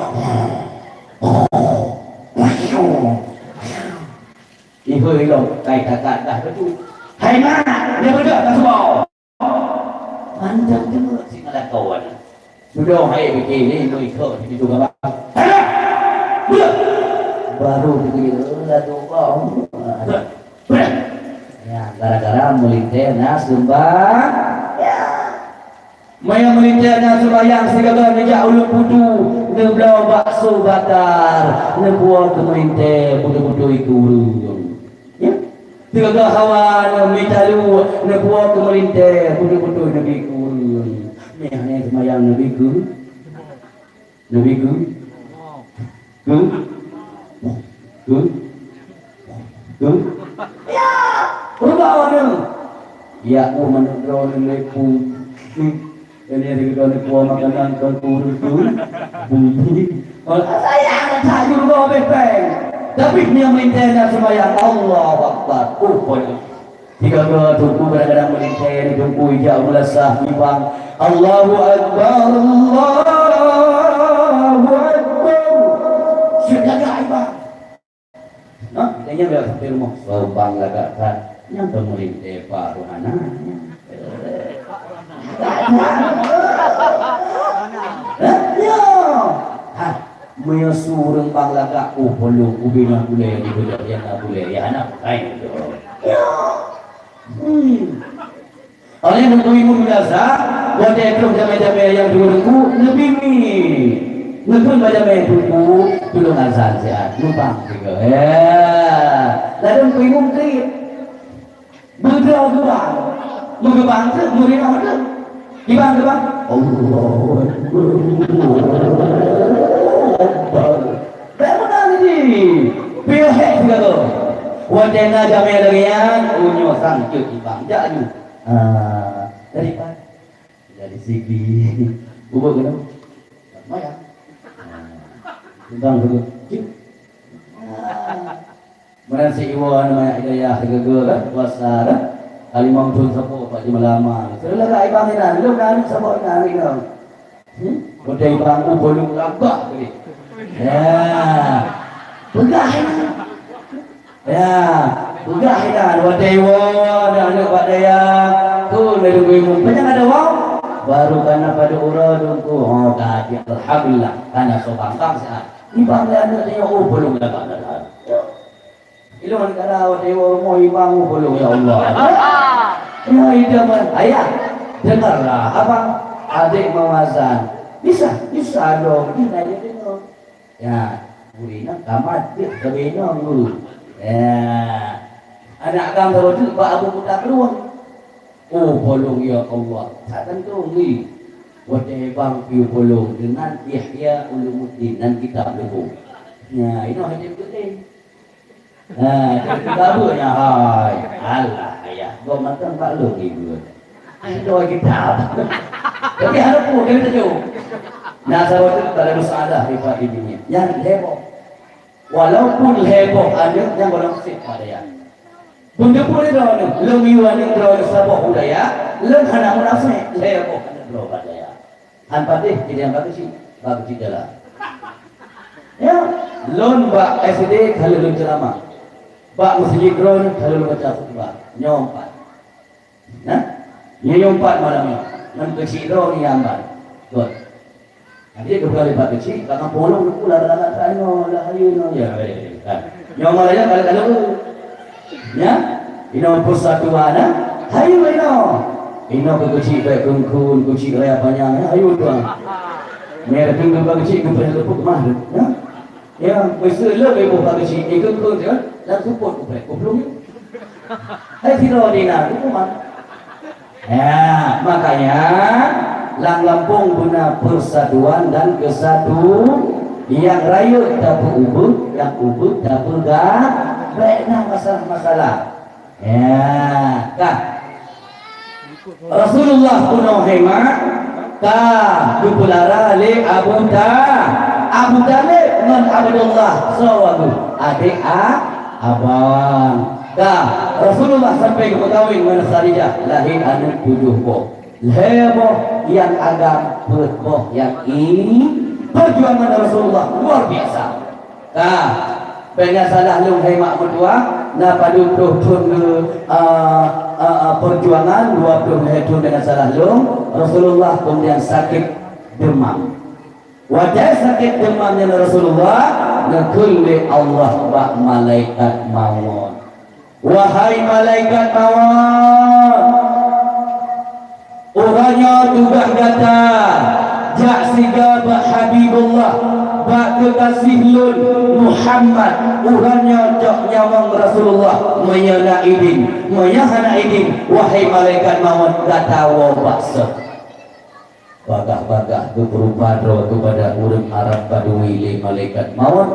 Ihôi lom, kai kakak dah beutôi. "Hai mak, neubeudôh ka suboh." Mantong teuma si malakon. Beudôh hai bikée lé, meuikot di pintoe gabang. "Hana! Beudôh!" Baru bikée lé, "Alah, doa." Ya, gara-gara meulintée na seumbang. Ya. Maya meulintée na seumayang, sigoe neujak u Lueng Putu, neubloe bakso bakar, neupuwoe keu meulintée, beutôi-beutôi keu ureuëng. Ya. Sigoe hawa neumita lu, neupuwoe keu meulintée, beutôi-beutôi neubi keu ureuëng. Meh nyan seumayang neubi keu, neubi keu, keu, keu, keu. Ya, rubah awak nyoe. Ya, oh, manok droe lé pung. Ini ada kita ni kuah makanan kan turun-turun. Bunyi. Kalau saya ada tak juru bawa bepeng. Tapi dia minta nak sembahyang. Allahu Akbar. Oh, boleh. Tiga dua tunggu kadang-kadang melintai di tunggu ijak melasah ibang. Allahu Akbar, Allahu Akbar. Sudah ibang. Nah, kita nyang dah sampai rumah. Sobang lagak kan. Nyang pemerintah Pak Rohana. Hah? Ya. Hah? Meunyoe su ureueng bang lagak, oh, polong ubé na gulée, di beudôh nyang na gulée, ya hana peukai beudôh. Ya. Hmm. Oleh Teungku Imum biasa, watée troh jamé-jamé nyang dua Teungku, neubi mi. Neukheun bak jamé Teungku, tulông azan siat, lubang sigoe. Ya. Lalu Teungku Imum kriet. Beudroe geubang. Meugeubang teuk, meurinoe teuk. Ibang geubang. Allahu Akbar. Allahu Akbar. Bèk meunan jih. Piôh hék sigoe. Watée na jamé lagée nyan, uroe nyoe sang cit ibang. Jak laju. Ah, dari pan. Dari segi. Bubuk keunoe. Maya. Ah. Ibang dulu. Cit. Ah. Meunan si Iwan, Maya Hidayah, sigoe kan, puasa kan. Kalimong thon saboh bak jeumeulama. Seulah ibang inan, lôn na aneuk saboh inan, aneuk inong. Hmm? Watée ibang, oh, bolong lagak tadi. Ya. Peugah inan. Ya. Peugah inan, watée iwoe, aneuk-aneuk bak dayah. Tu, na dua minggu. Panyang ada wong? Baru kana pada uroe dungku. Oh, ka, alhamdulillah. Kana sobang bang siat. Ibang lé aneuk nyoe, oh, bolong lagak dah. Ilôn kala watée iwoe rumoh ibang, oh, bolong, ya Allah. Ya, itu mah. Ayah, dengarlah, abang, adik mau azan. Bisa, bisa dong, ini aja dengar. Ya, gurina kamat, dia kebina guru. Ya. Anak agam saboh teuk bak Abu Kuta Keluang. Oh, bolong, ya Allah. Tak tentu, ni. Watée bang piôh bolong dengan Ihya Ulumuddin dan kitab leubong. Ya, ini hanya betul. Ha, jadi babu nya, hai. Alah, ayah. Gom mantong bak lôn ibu. Sidroe kitab. Tapi hana peue kena teujok. Nah, saboh teuk tak ada masalah daripada ini. Yang heboh. Walaupun heboh aneuk nyang golom sép pada ya. Pun teupeue droeneuh, lôn yue aneuk droeneuh saboh budaya, lôn hana munafék, heboh aneuk droe pada ya. Han patéh, jadi nyang bagus sih, bagus sih jalan. Ya, lôn bak S D ka lheueh lôn ceuramah. Bak meuseujid droeneuh ka lheueh lôn baca khutbah. Nyoe empat. Nah, nyoe empat malam nyoe. Ngon keuchik droe ngon nyang ban. Kon. Jadi, dua kali bak keuchik, bak kampung lôn, aku lara-lara tak inoe, dah hayu inoe. Ya, ya, ya, ya. Nyoe malah ya, kalau-kalau. Ya? Inoe persatuan, ha? Hayu inoe. Inoe keu keuchik baik kungkun, keuchik raya panyang, ya, hayu tu, ha. Mereka kungkun bak keuchik, kungkun yang tepuk mah tu, ya? Ya, meuseu le iboh bak keuchik, ikeu-ikeu je, dan support kuplek, kuplung. Hai sidroe dina, hukuman. Ya, makanya, lam gampông beuna persatuan dan kesatu, nyang rayeuk tapeuubeuet, nyang ubeuet tapeugah, bèk na masalah-masalah. Ya, ka. Rasulullah keunoe hai mak, ka geupeulara lé Abu Ta-, Abu Thalib ngon Abdullah, soe geuh? Adék a-, abang. Ka, Rasulullah sampai geumeukawen ngon Khadijah, lahé aneuk tujoh boh. Lhèe boh nyang agam, peuet boh nyang i-, perjuangan Rasulullah luar biasa. Ka, bèk na salah lôn hai mak meutuah, na padub ploh thôn geu-, a, a, a, perjuangan, dua ploh lhèe thôn bèk na salah lôn, Rasulullah kemudian sakét deumam. Watèe sakét deumam nyan Rasulullah, neukheun lé Allah bak malaikat mawöt. Wahai malaikat mawöt, uroe nyoe tugaih gata jak siga bak Habibullah, bak keukaséh lôn Muhammad. Uroe nyoe cok nyawöng Rasulullah, meunyoe na idin. Meunyoe hana idin, wahai malaikat mawöt, gata woe bak soe? Bagah-bagah geupeurupa droe keupada ureueng Arab Badui lé malaikat mawöt,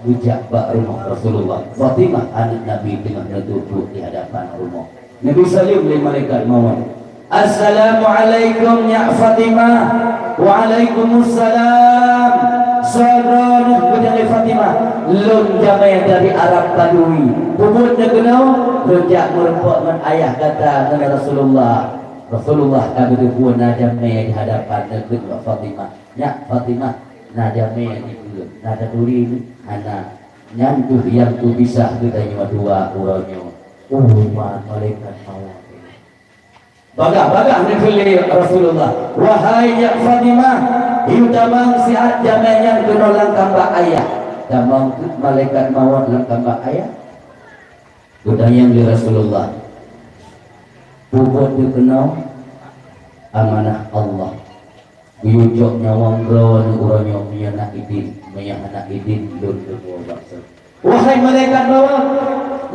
geujak bak rumoh Rasulullah. Fatimah, aneuk Nabi, teungoh neuduek-duek di hadapan rumoh. Nabi saleuem lé malaikat mawöt, "Assalamualaikum, nyak Fatimah." "Waalaikumsalam." "Soe droeneuh?" geutanyong lé Fatimah. "Lôn jamé dari Arab Badui." "Peubuet neukeunoe?" "Lôn jak meurumpok ngon ayah gata, ngon Rasulullah." Rasulullah ka geuteupeue na jamé di hadapan, neukheun bak Fatimah, "Nyak Fatimah, na jamé dikeue, na taturi?" "Hana." "Nyan kheueh nyang peubisah geutanyoe dua uroe nyoe." Umat malaikat mawöt. Bagah-bagah neukheun lé Rasulullah, "Wahai nyak Fatimah, yue tamong siat jamé nyan keunoe lam kambak ayah." Tamong kheueh malaikat mawöt lam kambak ayah. Geutanyong lé Rasulullah, "Peubuet neukeunoe?" "Amanah Allah. Geuyue cok nyawöng droeneuh uroe nyoe, meunyoe na idin, meunyoe hana idin lôn leumo bak soe." "Wahai malaikat mawöt,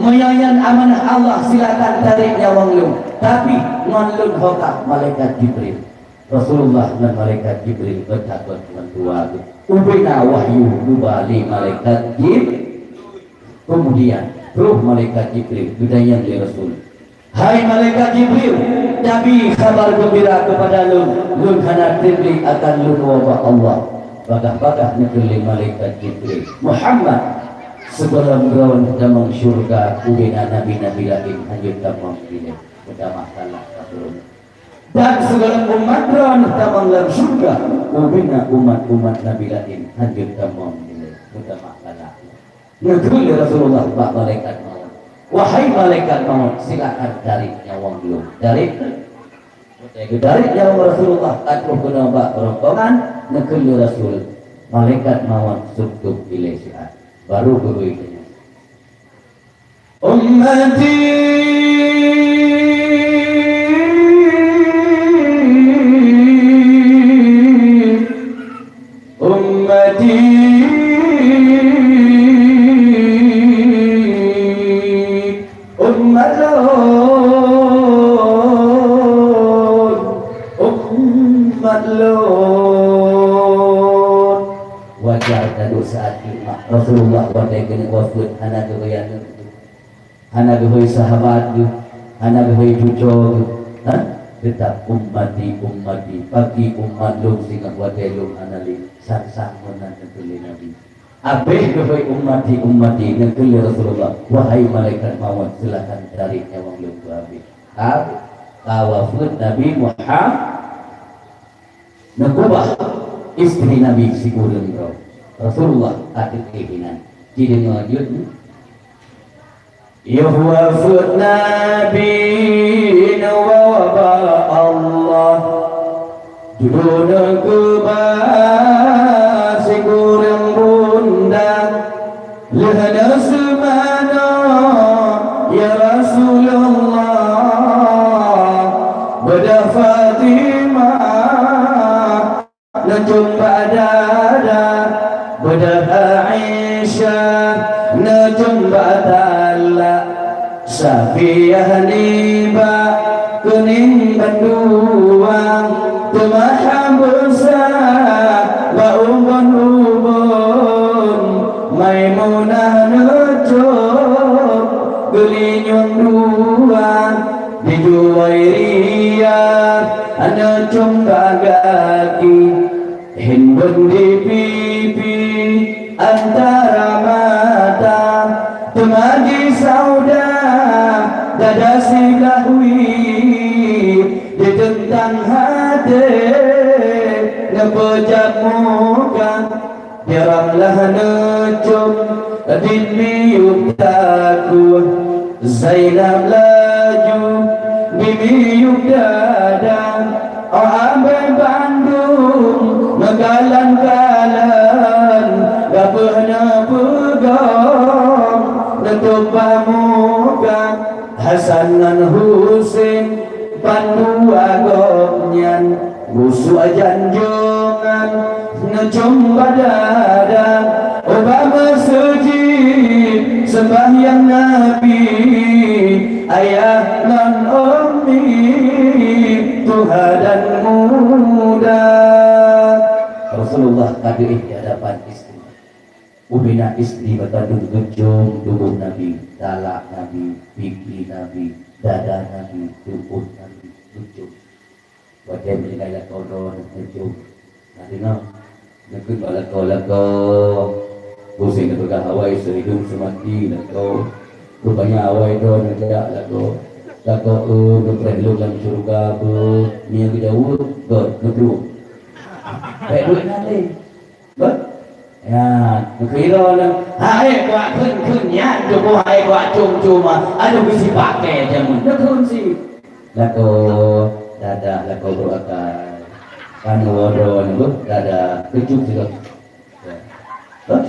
meunyoe nyan amanah Allah, silakan tarek nyawöng lôn. Tapi ngon lôn ho kah?" "Malaikat Jibril." Rasulullah ngon malaikat Jibril geutakot ngon dua geuh. Ubena wahyu geuba lé malaikat Jib-, Keumudian, troh malaikat Jibril geutanyong lé Rasul, "Hai malaikat Jibril, tabi khaba geumbira keupada lôn, lôn hana treb lé akan lôn woe bak Allah." Bagah-bagah neukheun lé malaikat Jibril, "Muhammad, sigohlom droeneuh tamong syeuruga, ubena nabi-nabi laén hanjeuet tamong ilée, meutamah galak keu droeneuh. Dan sigohlom umat droeneuh tamong lam syeuruga, ubena umat-umat nabi laén hanjeuet tamong ilée, meutamah galak." Neukheun lé Rasulullah bak malaikat mawöt, "Wahai malaikat mawöt, silakan tarek nyawöng lôn." Tarek, tarek nyawöng Rasulullah ka troh keunoe bak rombongan, neukheun lé Rasul, malaikat mawöt suktup ilée siat. Baru geuhôi geuhnyan, "Ummati, ummati, umat lôn, umat lôn." Wajar taduek saat nyoe, Rasulullah watée keuneuk wafeuet hana geuhôi aneuk geuh, hana geuhôi sahabat geuh, hana geuhôi cucoe geuh, ha? Teutap, "Ummati, ummati, pakri umat lôn singoh watée lôn hana lé?" Sang-sang meunan neukheun lé Nabi. Abéh geuhôi "Ummati, ummati," neukheun lé Rasulullah, "Wahai malaikat mawöt, silakan tarek nyawöng lôn keuhabéh." Ka, ka wafeuet Nabi Muhammad. Neukubah istri Nabi sikureueng droe. Rasulullah ka teuka inan. Jideungoe jeuet, "Yoh wafeuet Nabi neuwoe bak Allah." Dudoe neukeubah sikureueng bunda, lheueh neuseumanoe, ya Rasulullah, beudôh Fatimah, neucom bak dada, beudôh Aisyah, neucom bak talak. Safiyah nibak keuning bandua, teuma Habsah bak ubon-ubon. Maimunah neucok geulinyueng dua, di Juwairiyah neucok bak gaki. Hindun di pipi antara mata, teuma di Saudah dada siblah wie, di teuntang até neupeujak muka, di Ramlah neucom di miyueb takue. Zainab laju di miyueb dada, oh abée bandum meukalan-kalan, gabeuh neupeugah, neutôb bak muka. Hasan ngon Husein bandua gobnyan, busuk janjongan neucom bak dada. Ubak meuseujid seumbahyang Nabi, ayah ngon ummi tuha dan muda. Rasulullah ka deuh di hadapan istri. Ubena istri meukadeung geucom tuboh Nabi, talak Nabi, pipi Nabi, dada Nabi, tuboh Nabi, geucom. Watée meuninggai lakoe droe neucom. Na deungoe, neukheun bak lakoe, "Lakoe, Husein neupeugah awai seuhidong seumati lakoe. Rupanya awai droe neujak lakoe. Lakoe, eu, neupreh lôn lam syeuruga beuh." Meunyoe geujaweueb, "Göt, neubruek." Bék duek na lé. Beuh? Ya, neukira lom. Hai kuak kheun-kheun nyan, tuboh hai kuak com-com, ah. Aduh, geusipakée jameun. Neukheun si. Lakoe dadah, lakoe brôk akai. Kan woe droe nyoe, beuh, dadah. Keucut sigoe. Ya. Beuh?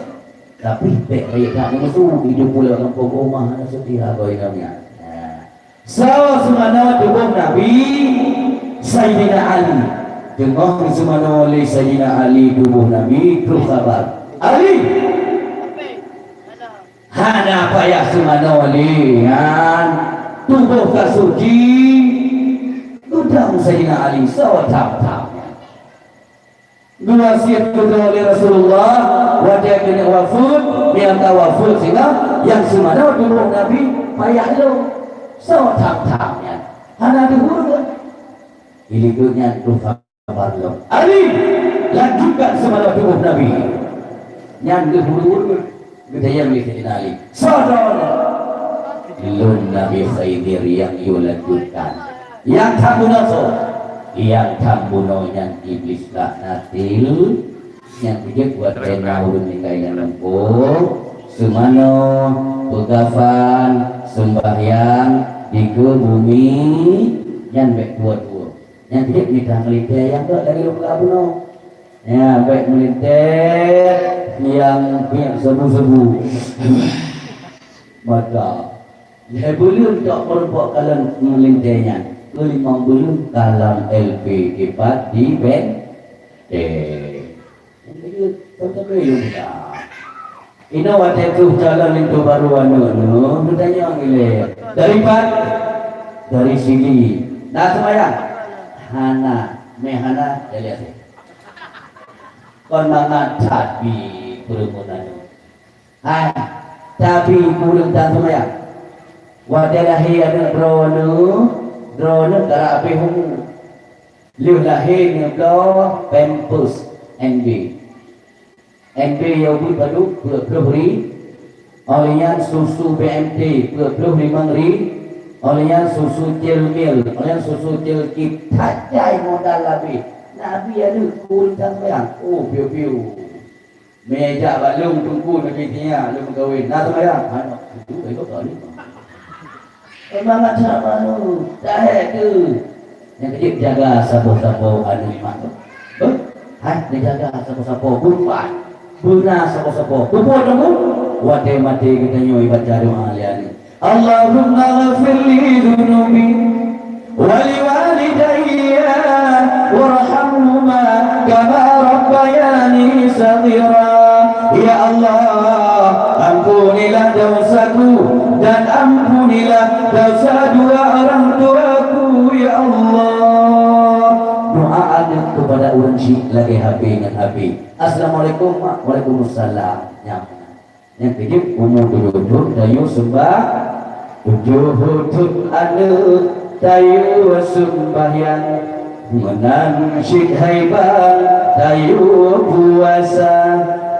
Tapi bék rayeuk that neumusu, idup pulo lam gampông, oh, mah hana seutiha bak inong nyan. Ya. Soe seumanoe tuboh Nabi? Saidina Ali. Teungoh geuseumanoe lé Saidina Ali tuboh Nabi, troh khabar, "Ali! Hana payah seumanoe lé nyan, tuboh ka suci." Geudong Saidina Ali, soe tham-tham nyan. Geuwasiet keudroe lé Rasulullah, watée keuneuk wafeuet, nyang ka wafeuet singoh, nyang seumanoe tuboh Nabi payah lom. Soe tham-tham nyan? Hana deuh ureueng. Ilikot nyan troh khabar lom, "Ali, lanjutkan seumanoe tuboh Nabi." Nyan deuh ureueng. Geutanyong lé Saidina Ali, "Soe droeneuh?" "Lôn Nabi Khidir nyang yue lanjutkan." "Nyang tham bunoe soe?" "Nyang tham bunoe nyan Iblis laknatil." Nyang keujeuet watée na ureueng meuninggai lam gampông, seumanoe, peukafan, seumbahyang, dikeue bumi, nyan bék tuwoe-tuwoe. Nyang keujeuet mita meulintée nyang gét lagée lôn peugah bunoe. Ya, bék meulintée nyang pihak sabu-sabu. Mata. Lhée buleuen tok meurumpok kalon meulintée nyan. Keulimong buleuen kalon L P dipat di ben. Eh. Nyang keujeuet, tok-tok lôn peugah. Inoe watée troh calon linto barô aneuk neuh, neutanyong ilée, "Dari pat?" "Dari Sigli." "Na seumayang?" "Hana, mé hana, jadi até." Kon mangat that pih peureumeun aneuk. Hai, tapi ureueng tan seumayang. Watée lahé aneuk droeneuh, droeneuh karab habéh umu. Lheueh lahé neubloe pampers N B. N B nyang beuet padub peuet ploh ri, óh lheueh nyan susu B M T peuet ploh limong ri, óh lheueh nyan susu Cil Mil, óh lheueh nyan susu Cil Kip, that jai modal habéh. Nabi aneuk keu ureueng tan seumayang, oh, piôh-piôh. Mé jak bak lôn teungku Nabi Tia, lôn meukawen, na seumayang? Hana, itu, itu kali. Memang macam mana? Dah tu. Nyang keujeuet jaga saboh-saboh aneuk mak. Beuh, hai, neujaga saboh-saboh, beumpat, beuna saboh-saboh. Peue buet teungku? Watèe maté geutanyoe baca doa lé aneuk. Allahumma ghfir li dzunubi wa li walidayya warhamhuma kama rabbayani shaghira. Ya Allah, ampunilah dosaku dan ampunilah dosa dua orang tuaku, ya Allah. Doa aneuk keupada ureueng chik lagèe H P ngon H P. Assalamualaikum, Mak. Waalaikumsalam. Nyan. Nyang keujeuet, umu tujoh thôn, tayue seumbah-, tujoh thôn aneuk, tayue seumbahyang. Meunan cit hai bang, tayue puasa.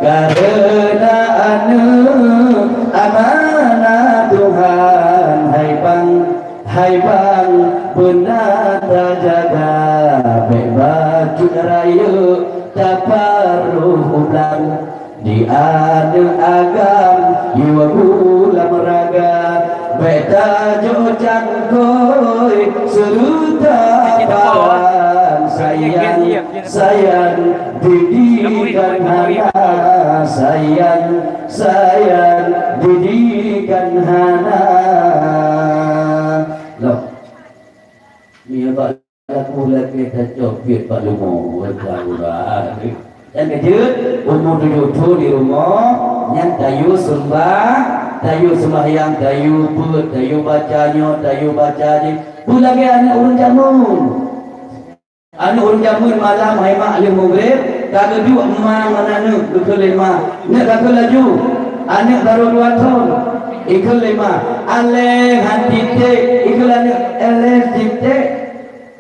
Kareuna aneuk amanah Tuhan, hai bang, hai bang, beuna tajaga. Bèk bacut rayeuk taparoh u blang. Di aneuk agam yue gulam raga, bèk tajok cangkôi seureuta paran. Sayang, sayang, didikan hana. Sayang, sayang, didikan hana. Loh. Ni abang Lagu lagèe tacok piet bak lumo, wajah urat. Nyang keujeuet, umu tujoh thôn di rumoh, nyan tayue seumbah, tayue seumbahyang, tayue beuet, tayue baca nyoe, tayue baca jih. Peue lagèe aneuk ureueng jameun. Aneuk ureueng jameun malam hai mak lheueh mugreb, ka geuduek ma ngon aneuk, geukheun lé ma, "Neuk, ka kheun laju." Aneuk barô dua thôn, ikheun lé ma, "Alèh han titék," ikheun lé aneuk, "Alèh titék."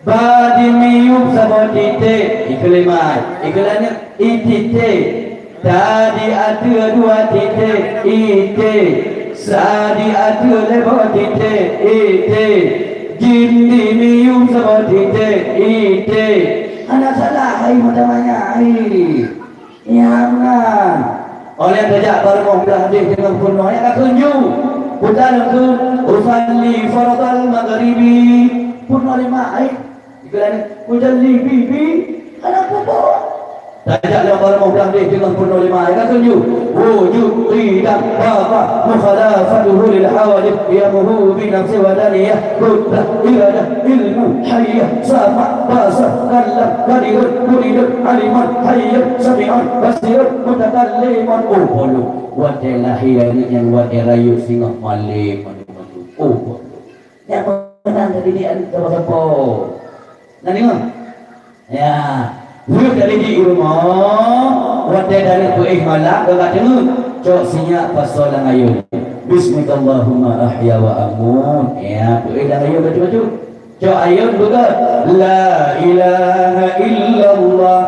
Ba dimiyueb saboh titék, ikheun lé ma, ikheun lé aneuk, "I titék." Ta di ateueh dua titék, iték. Sa di ateueh lhèe boh titék, iték. Jim dimiyueb saboh titék, iték. Hana salah, hai meutamanya, hai. Nyang na. Óh lheueh tajak bak rumoh blah deh deungon peunoh, nyan ka kheun ju. Peue ta neukheun, "Usalli fardhal maghribi." Peunoh lé mak, ai. Dikheun lagèe, "Usalli bibi." Hana peue-peue. Tajak lam bak rumoh blah deh deungon peunoh lé mak, ai. Ka kheun ju. Wujud ridha baba mukhalafatuhu lil hawadith, qiyamuhu bi nafsi wa daniyah. Qudrah, iradah, ilmu, hayyah, sama', basar, kalam, qadirun, muridan, aliman, hayyan, sami'an, basiran, mutakalliman. Oh, peunoh. Watèe lahé nyan, watèe rayeuk singoh malém, malém, malém. Oh, peunoh. Nyang meunan teudidik aneuk sapo-sapo. Na deungö? Ya. Lheueh teudidik u rumoh, watèe taneuk peuéh malam, ka teungeut. Cok sinyak pasoe lam ayôn. Bismikallahumma ahya wa amut. Ya, peuéh lam ayôn bacut-bacut. Cok ayôn beugöt. La ilaha illallah.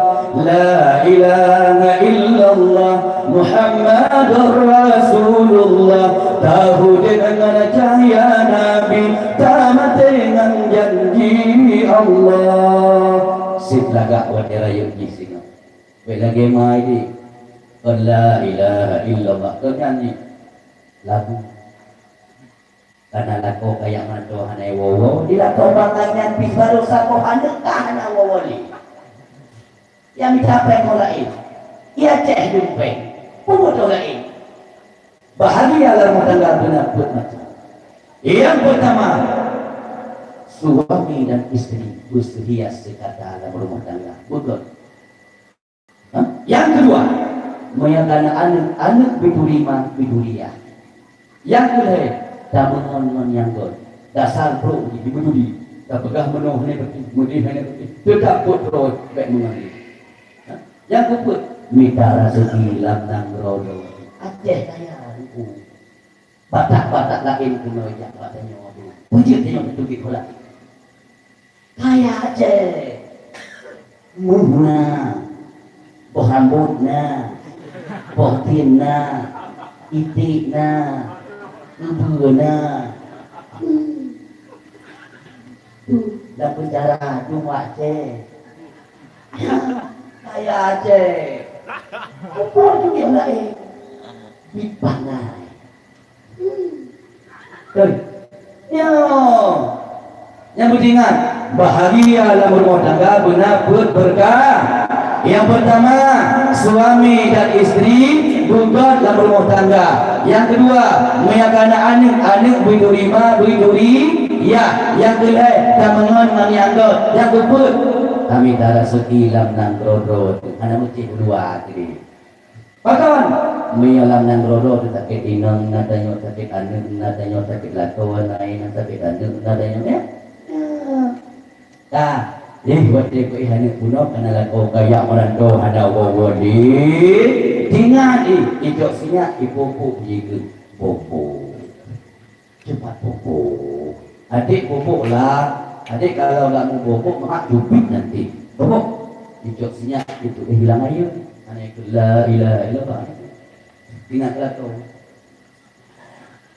La ilaha illallah. Muhammadur Rasulullah. Taudép ngon cahya Nabi. Tamaté ngon janji Allah. Seb lagak watèe rayeuk jih singoh. Bèk lagèe mai di. Kon la ilaha illallah. Kon nyan nyoe. Lagu. Kana lakoe kaya mantong hana woe-woe. Di lakoe bangai nyan pih barô saboh aneuk ka hana woe-woe lé. Ya mita péng ho laén. Ya céh dum péng. Peue meutoh laén. Bahagia lam rumah tangga beuna peuet macam. Yang pertama, suami dan isteri bersedia sekata lam rumah tangga. Beugöt. Ha? Yang kedua, meunyoe kana aneuk, aneuk biduri ma biduriah. Yang keulhèe, tameungon ngon nyang göt. Dasar brôk jih di biduri. Tapeugah meunoe hana peuti, meudeh hana peuti. Teutab peuet droe bèk meungon lé. Ha? Nyang keupeuet, mita raseuki lam nanggroe droe. Aceh kaya ruku. Batak-batak laén keunoe jak bak tanyoe. Peue jeuet tanyoe teubiet bola? Kaya Aceh. Muh na, boh rambôt na, boh tien na, iték na, keubeue na. Hmm. Tu, lam penjara, tu Aceh. Kaya Aceh. Apa tu yang lain? Di pangai. Hei. Nyoe. Nyang beuingat, Bahagia lam rumoh tangga beuna peuet beureukat. Nyang peurtama, suami dan istri beugöt lam rumoh tangga. Nyang keudua, meunyoe ka na aneuk, aneuk bri turi ma, bri turi yah. Nyang keulhèe, tameungon ngon nyang göt. Nyang keupeuet, tamita raseuki lam nanggroe droe teuh. Hana meucit uluwa keudeh. Pakon? Meunyoe lam nanggroe droe teuh sakét inong, na tanyoe sakét aneuk, na tanyoe sakét lakoe, na inong sakét aneuk, na tanyoe, ya? Ka. Ih, watèe ku ih aneuk bunoe kana lakoe kaya meurantau hana woe-woe lé. Ingat ih, icok sinyak, ipupuk jikeuh bobo. Cepat pupuk. Adik pupuk lah. Adik kalau nggak mau pupuk, mak cubit nanti. Pupuk. Icok sinyak, itu hilang air. Hana ikut la ilaha illallah. Ingat lah tu.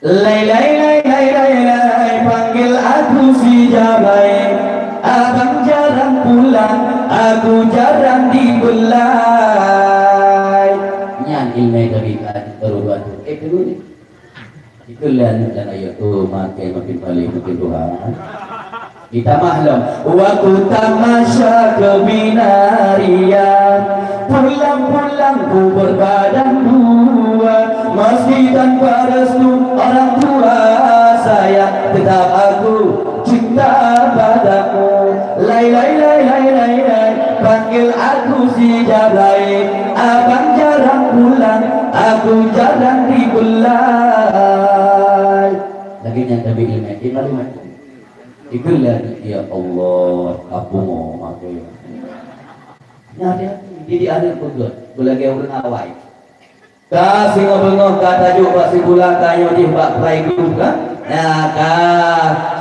Lai, lai, lai, lai, lai, lai, panggil aku si Jabai. Abang jarang pulang, aku jarang dibelai. Nyan ilmu dari tadi baru dua tu. Eh, dulu ni. Itulah aneuk dan ayah tu makin, makin paling, makin tuha. Kita maklum. Waktu tamasya kebinarian, pulang-pulang ku berbadan dua. Meski tanpa restu orang tua, sayang tetap aku cinta padamu. Lai, lai, lai, lai, lai, lai, panggil aku si Jabai. Abang jarang pulang, aku jarang dibelai. Lagi nyang tabi ilmu, eh, malu mati. Itulah, ya Allah, aku mau mati. Nah, dia, jadi aneuk beugöt, beulagèe ureueng awai. Ka singoh beungoh ka tajok bak sikula, ka nyoe jih bak primary kan? Nah, ka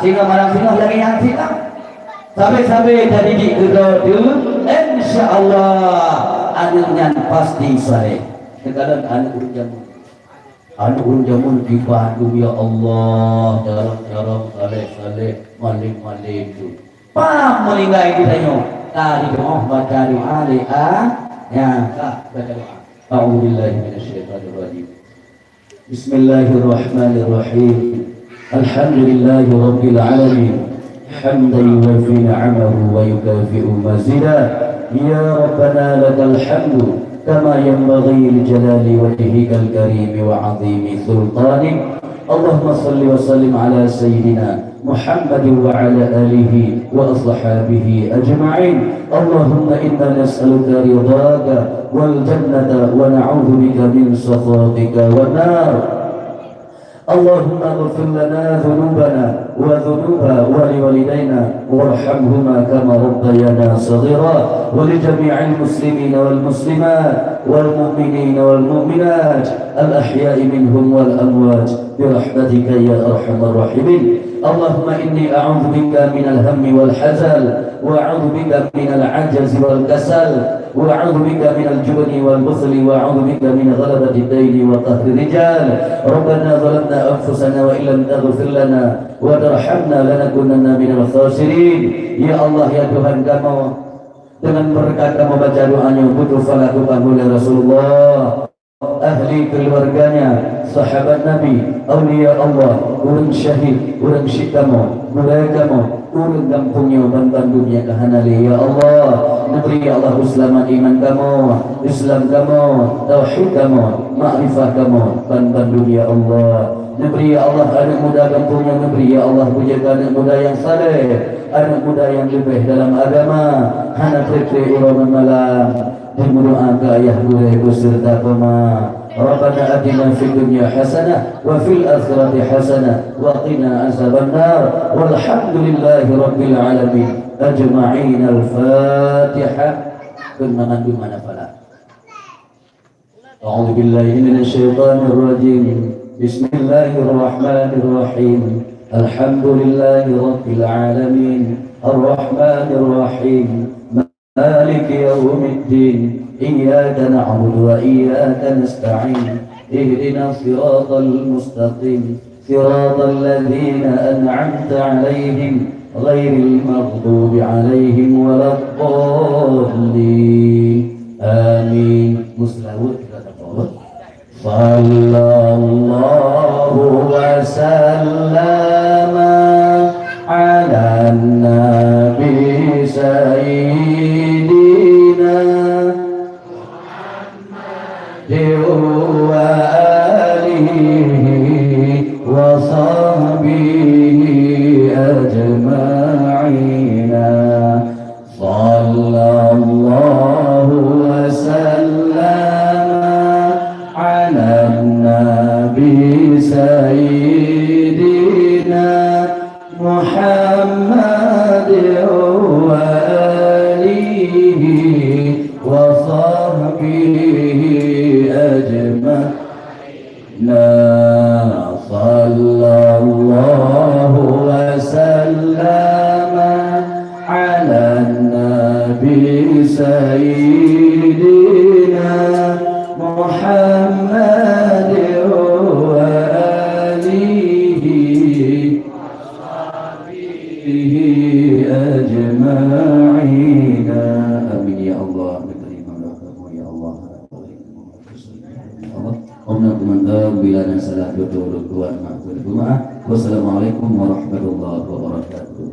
singoh malam singoh lagèe nyan cit lah. Sabe-sabe tadidik keudroe teuh, insya Allah aneuk nyan pasti saleh. Teukalon aneuk ureueng jameun. Aneuk ureueng jameun di Bandung, ya Allah, carông-carông, saleh-saleh, malem-malem tu. Pam meuninggai geutanyoe, ka jideungoe baca doa lé a-, nyan ka baca doa. A'udzubillahi minasyaitonirrajim. Bismillahirrahmanirrahim. Alhamdulillahi rabbil alamin. Hamdan yuwafi ni'amahu wa yukafi'u mazidah. Ya Rabbana lakal hamdu kama yanbaghi li jalali wajhikal karimi wa 'azimi sultanik. Allahumma salli wa sallim ala sayyidina Muhammadin wa ala alihi wa ashabihi ajma'in. Allahumma inna nas'aluka ridhaka wal jannata wa na'udzubika min sakhatika wan nar. Allahumma ighfir lana dzunubana wa dzunuba waliwalidaina warhamhuma kama rabbayana shaghira wa li jami'il muslimina wal muslimat wal mu'minina wal mu'minat al ahya'i minhum wal amwat bi rahmatika ya arhamar rahimin. Allahumma inni a'udzubika minal hammi wal hazal wa a'udzubika minal 'ajzi wal kasal. Wa a'udzu bika minal jubni wal bukhli wa a'udzu bika min ghalabatid daini wa qahrir rijal. Rabbana zalamna anfusana wa illam taghfir lana wa tarhamna lanakunanna minal khasirin. Ya Allah, ya Tuhan kamoe, deungon beureukat kamoe baca doa nyoe, beutôi lah tukang ulèe Rasulullah. Ahli keluarganya, sahabat Nabi, aulia Allah, ureueng syahid, ureueng syik kamoe, gurèe kamoe, ureueng gampông nyoe ban bandum nyang ka hana lé. Ya Allah, neubri ya Allah peuseulamat iman kamoe, Islam kamoe, tauhid kamoe, makrifah kamoe ban bandum ya Allah. Neubri ya Allah aneuk muda gampông nyoe, neubri ya Allah beujeuet aneuk muda nyang saleh, aneuk muda nyang leubeh dalam agama, hana trép-trép uroe ngon malam. Dan meudoa keu ayah gurèe beserta poma. Rabbana atina fid dunya hasanah wa fil akhirati hasanah wa qina azabannar. Walhamdulillahi rabbil alamin. Ajma'in. Al-Fatihah. Keunan mandum mana pala. أعوذ بالله من الشيطان الرجيم. بسم الله الرحمن الرحيم. الحمد لله رب العالمين. الرحمن الرحيم. مالك يوم الدين. إياك نعبد وإياك نستعين. اهدنا الصراط المستقيم. صراط الذين أنعمت عليهم غير المغضوب عليهم ولا الضالين. آمين. Meuseulaweuet kita dapat. Sallallahu wa sallama ala nabi أجمعين. صلى الله وسلم على النبي سيدنا محمد وآله وصحبه أجمعين. صلى الله وسلم على النبي سيدنا محمد وآله وصحبه أجمعين. آمين يا الله. Minta imam doa kamu, ya Allah. Om na kumanta bila na salah tutoe ulôn tuan maaf keu jeumaah. Wassalamualaikum warahmatullahi wabarakatuh.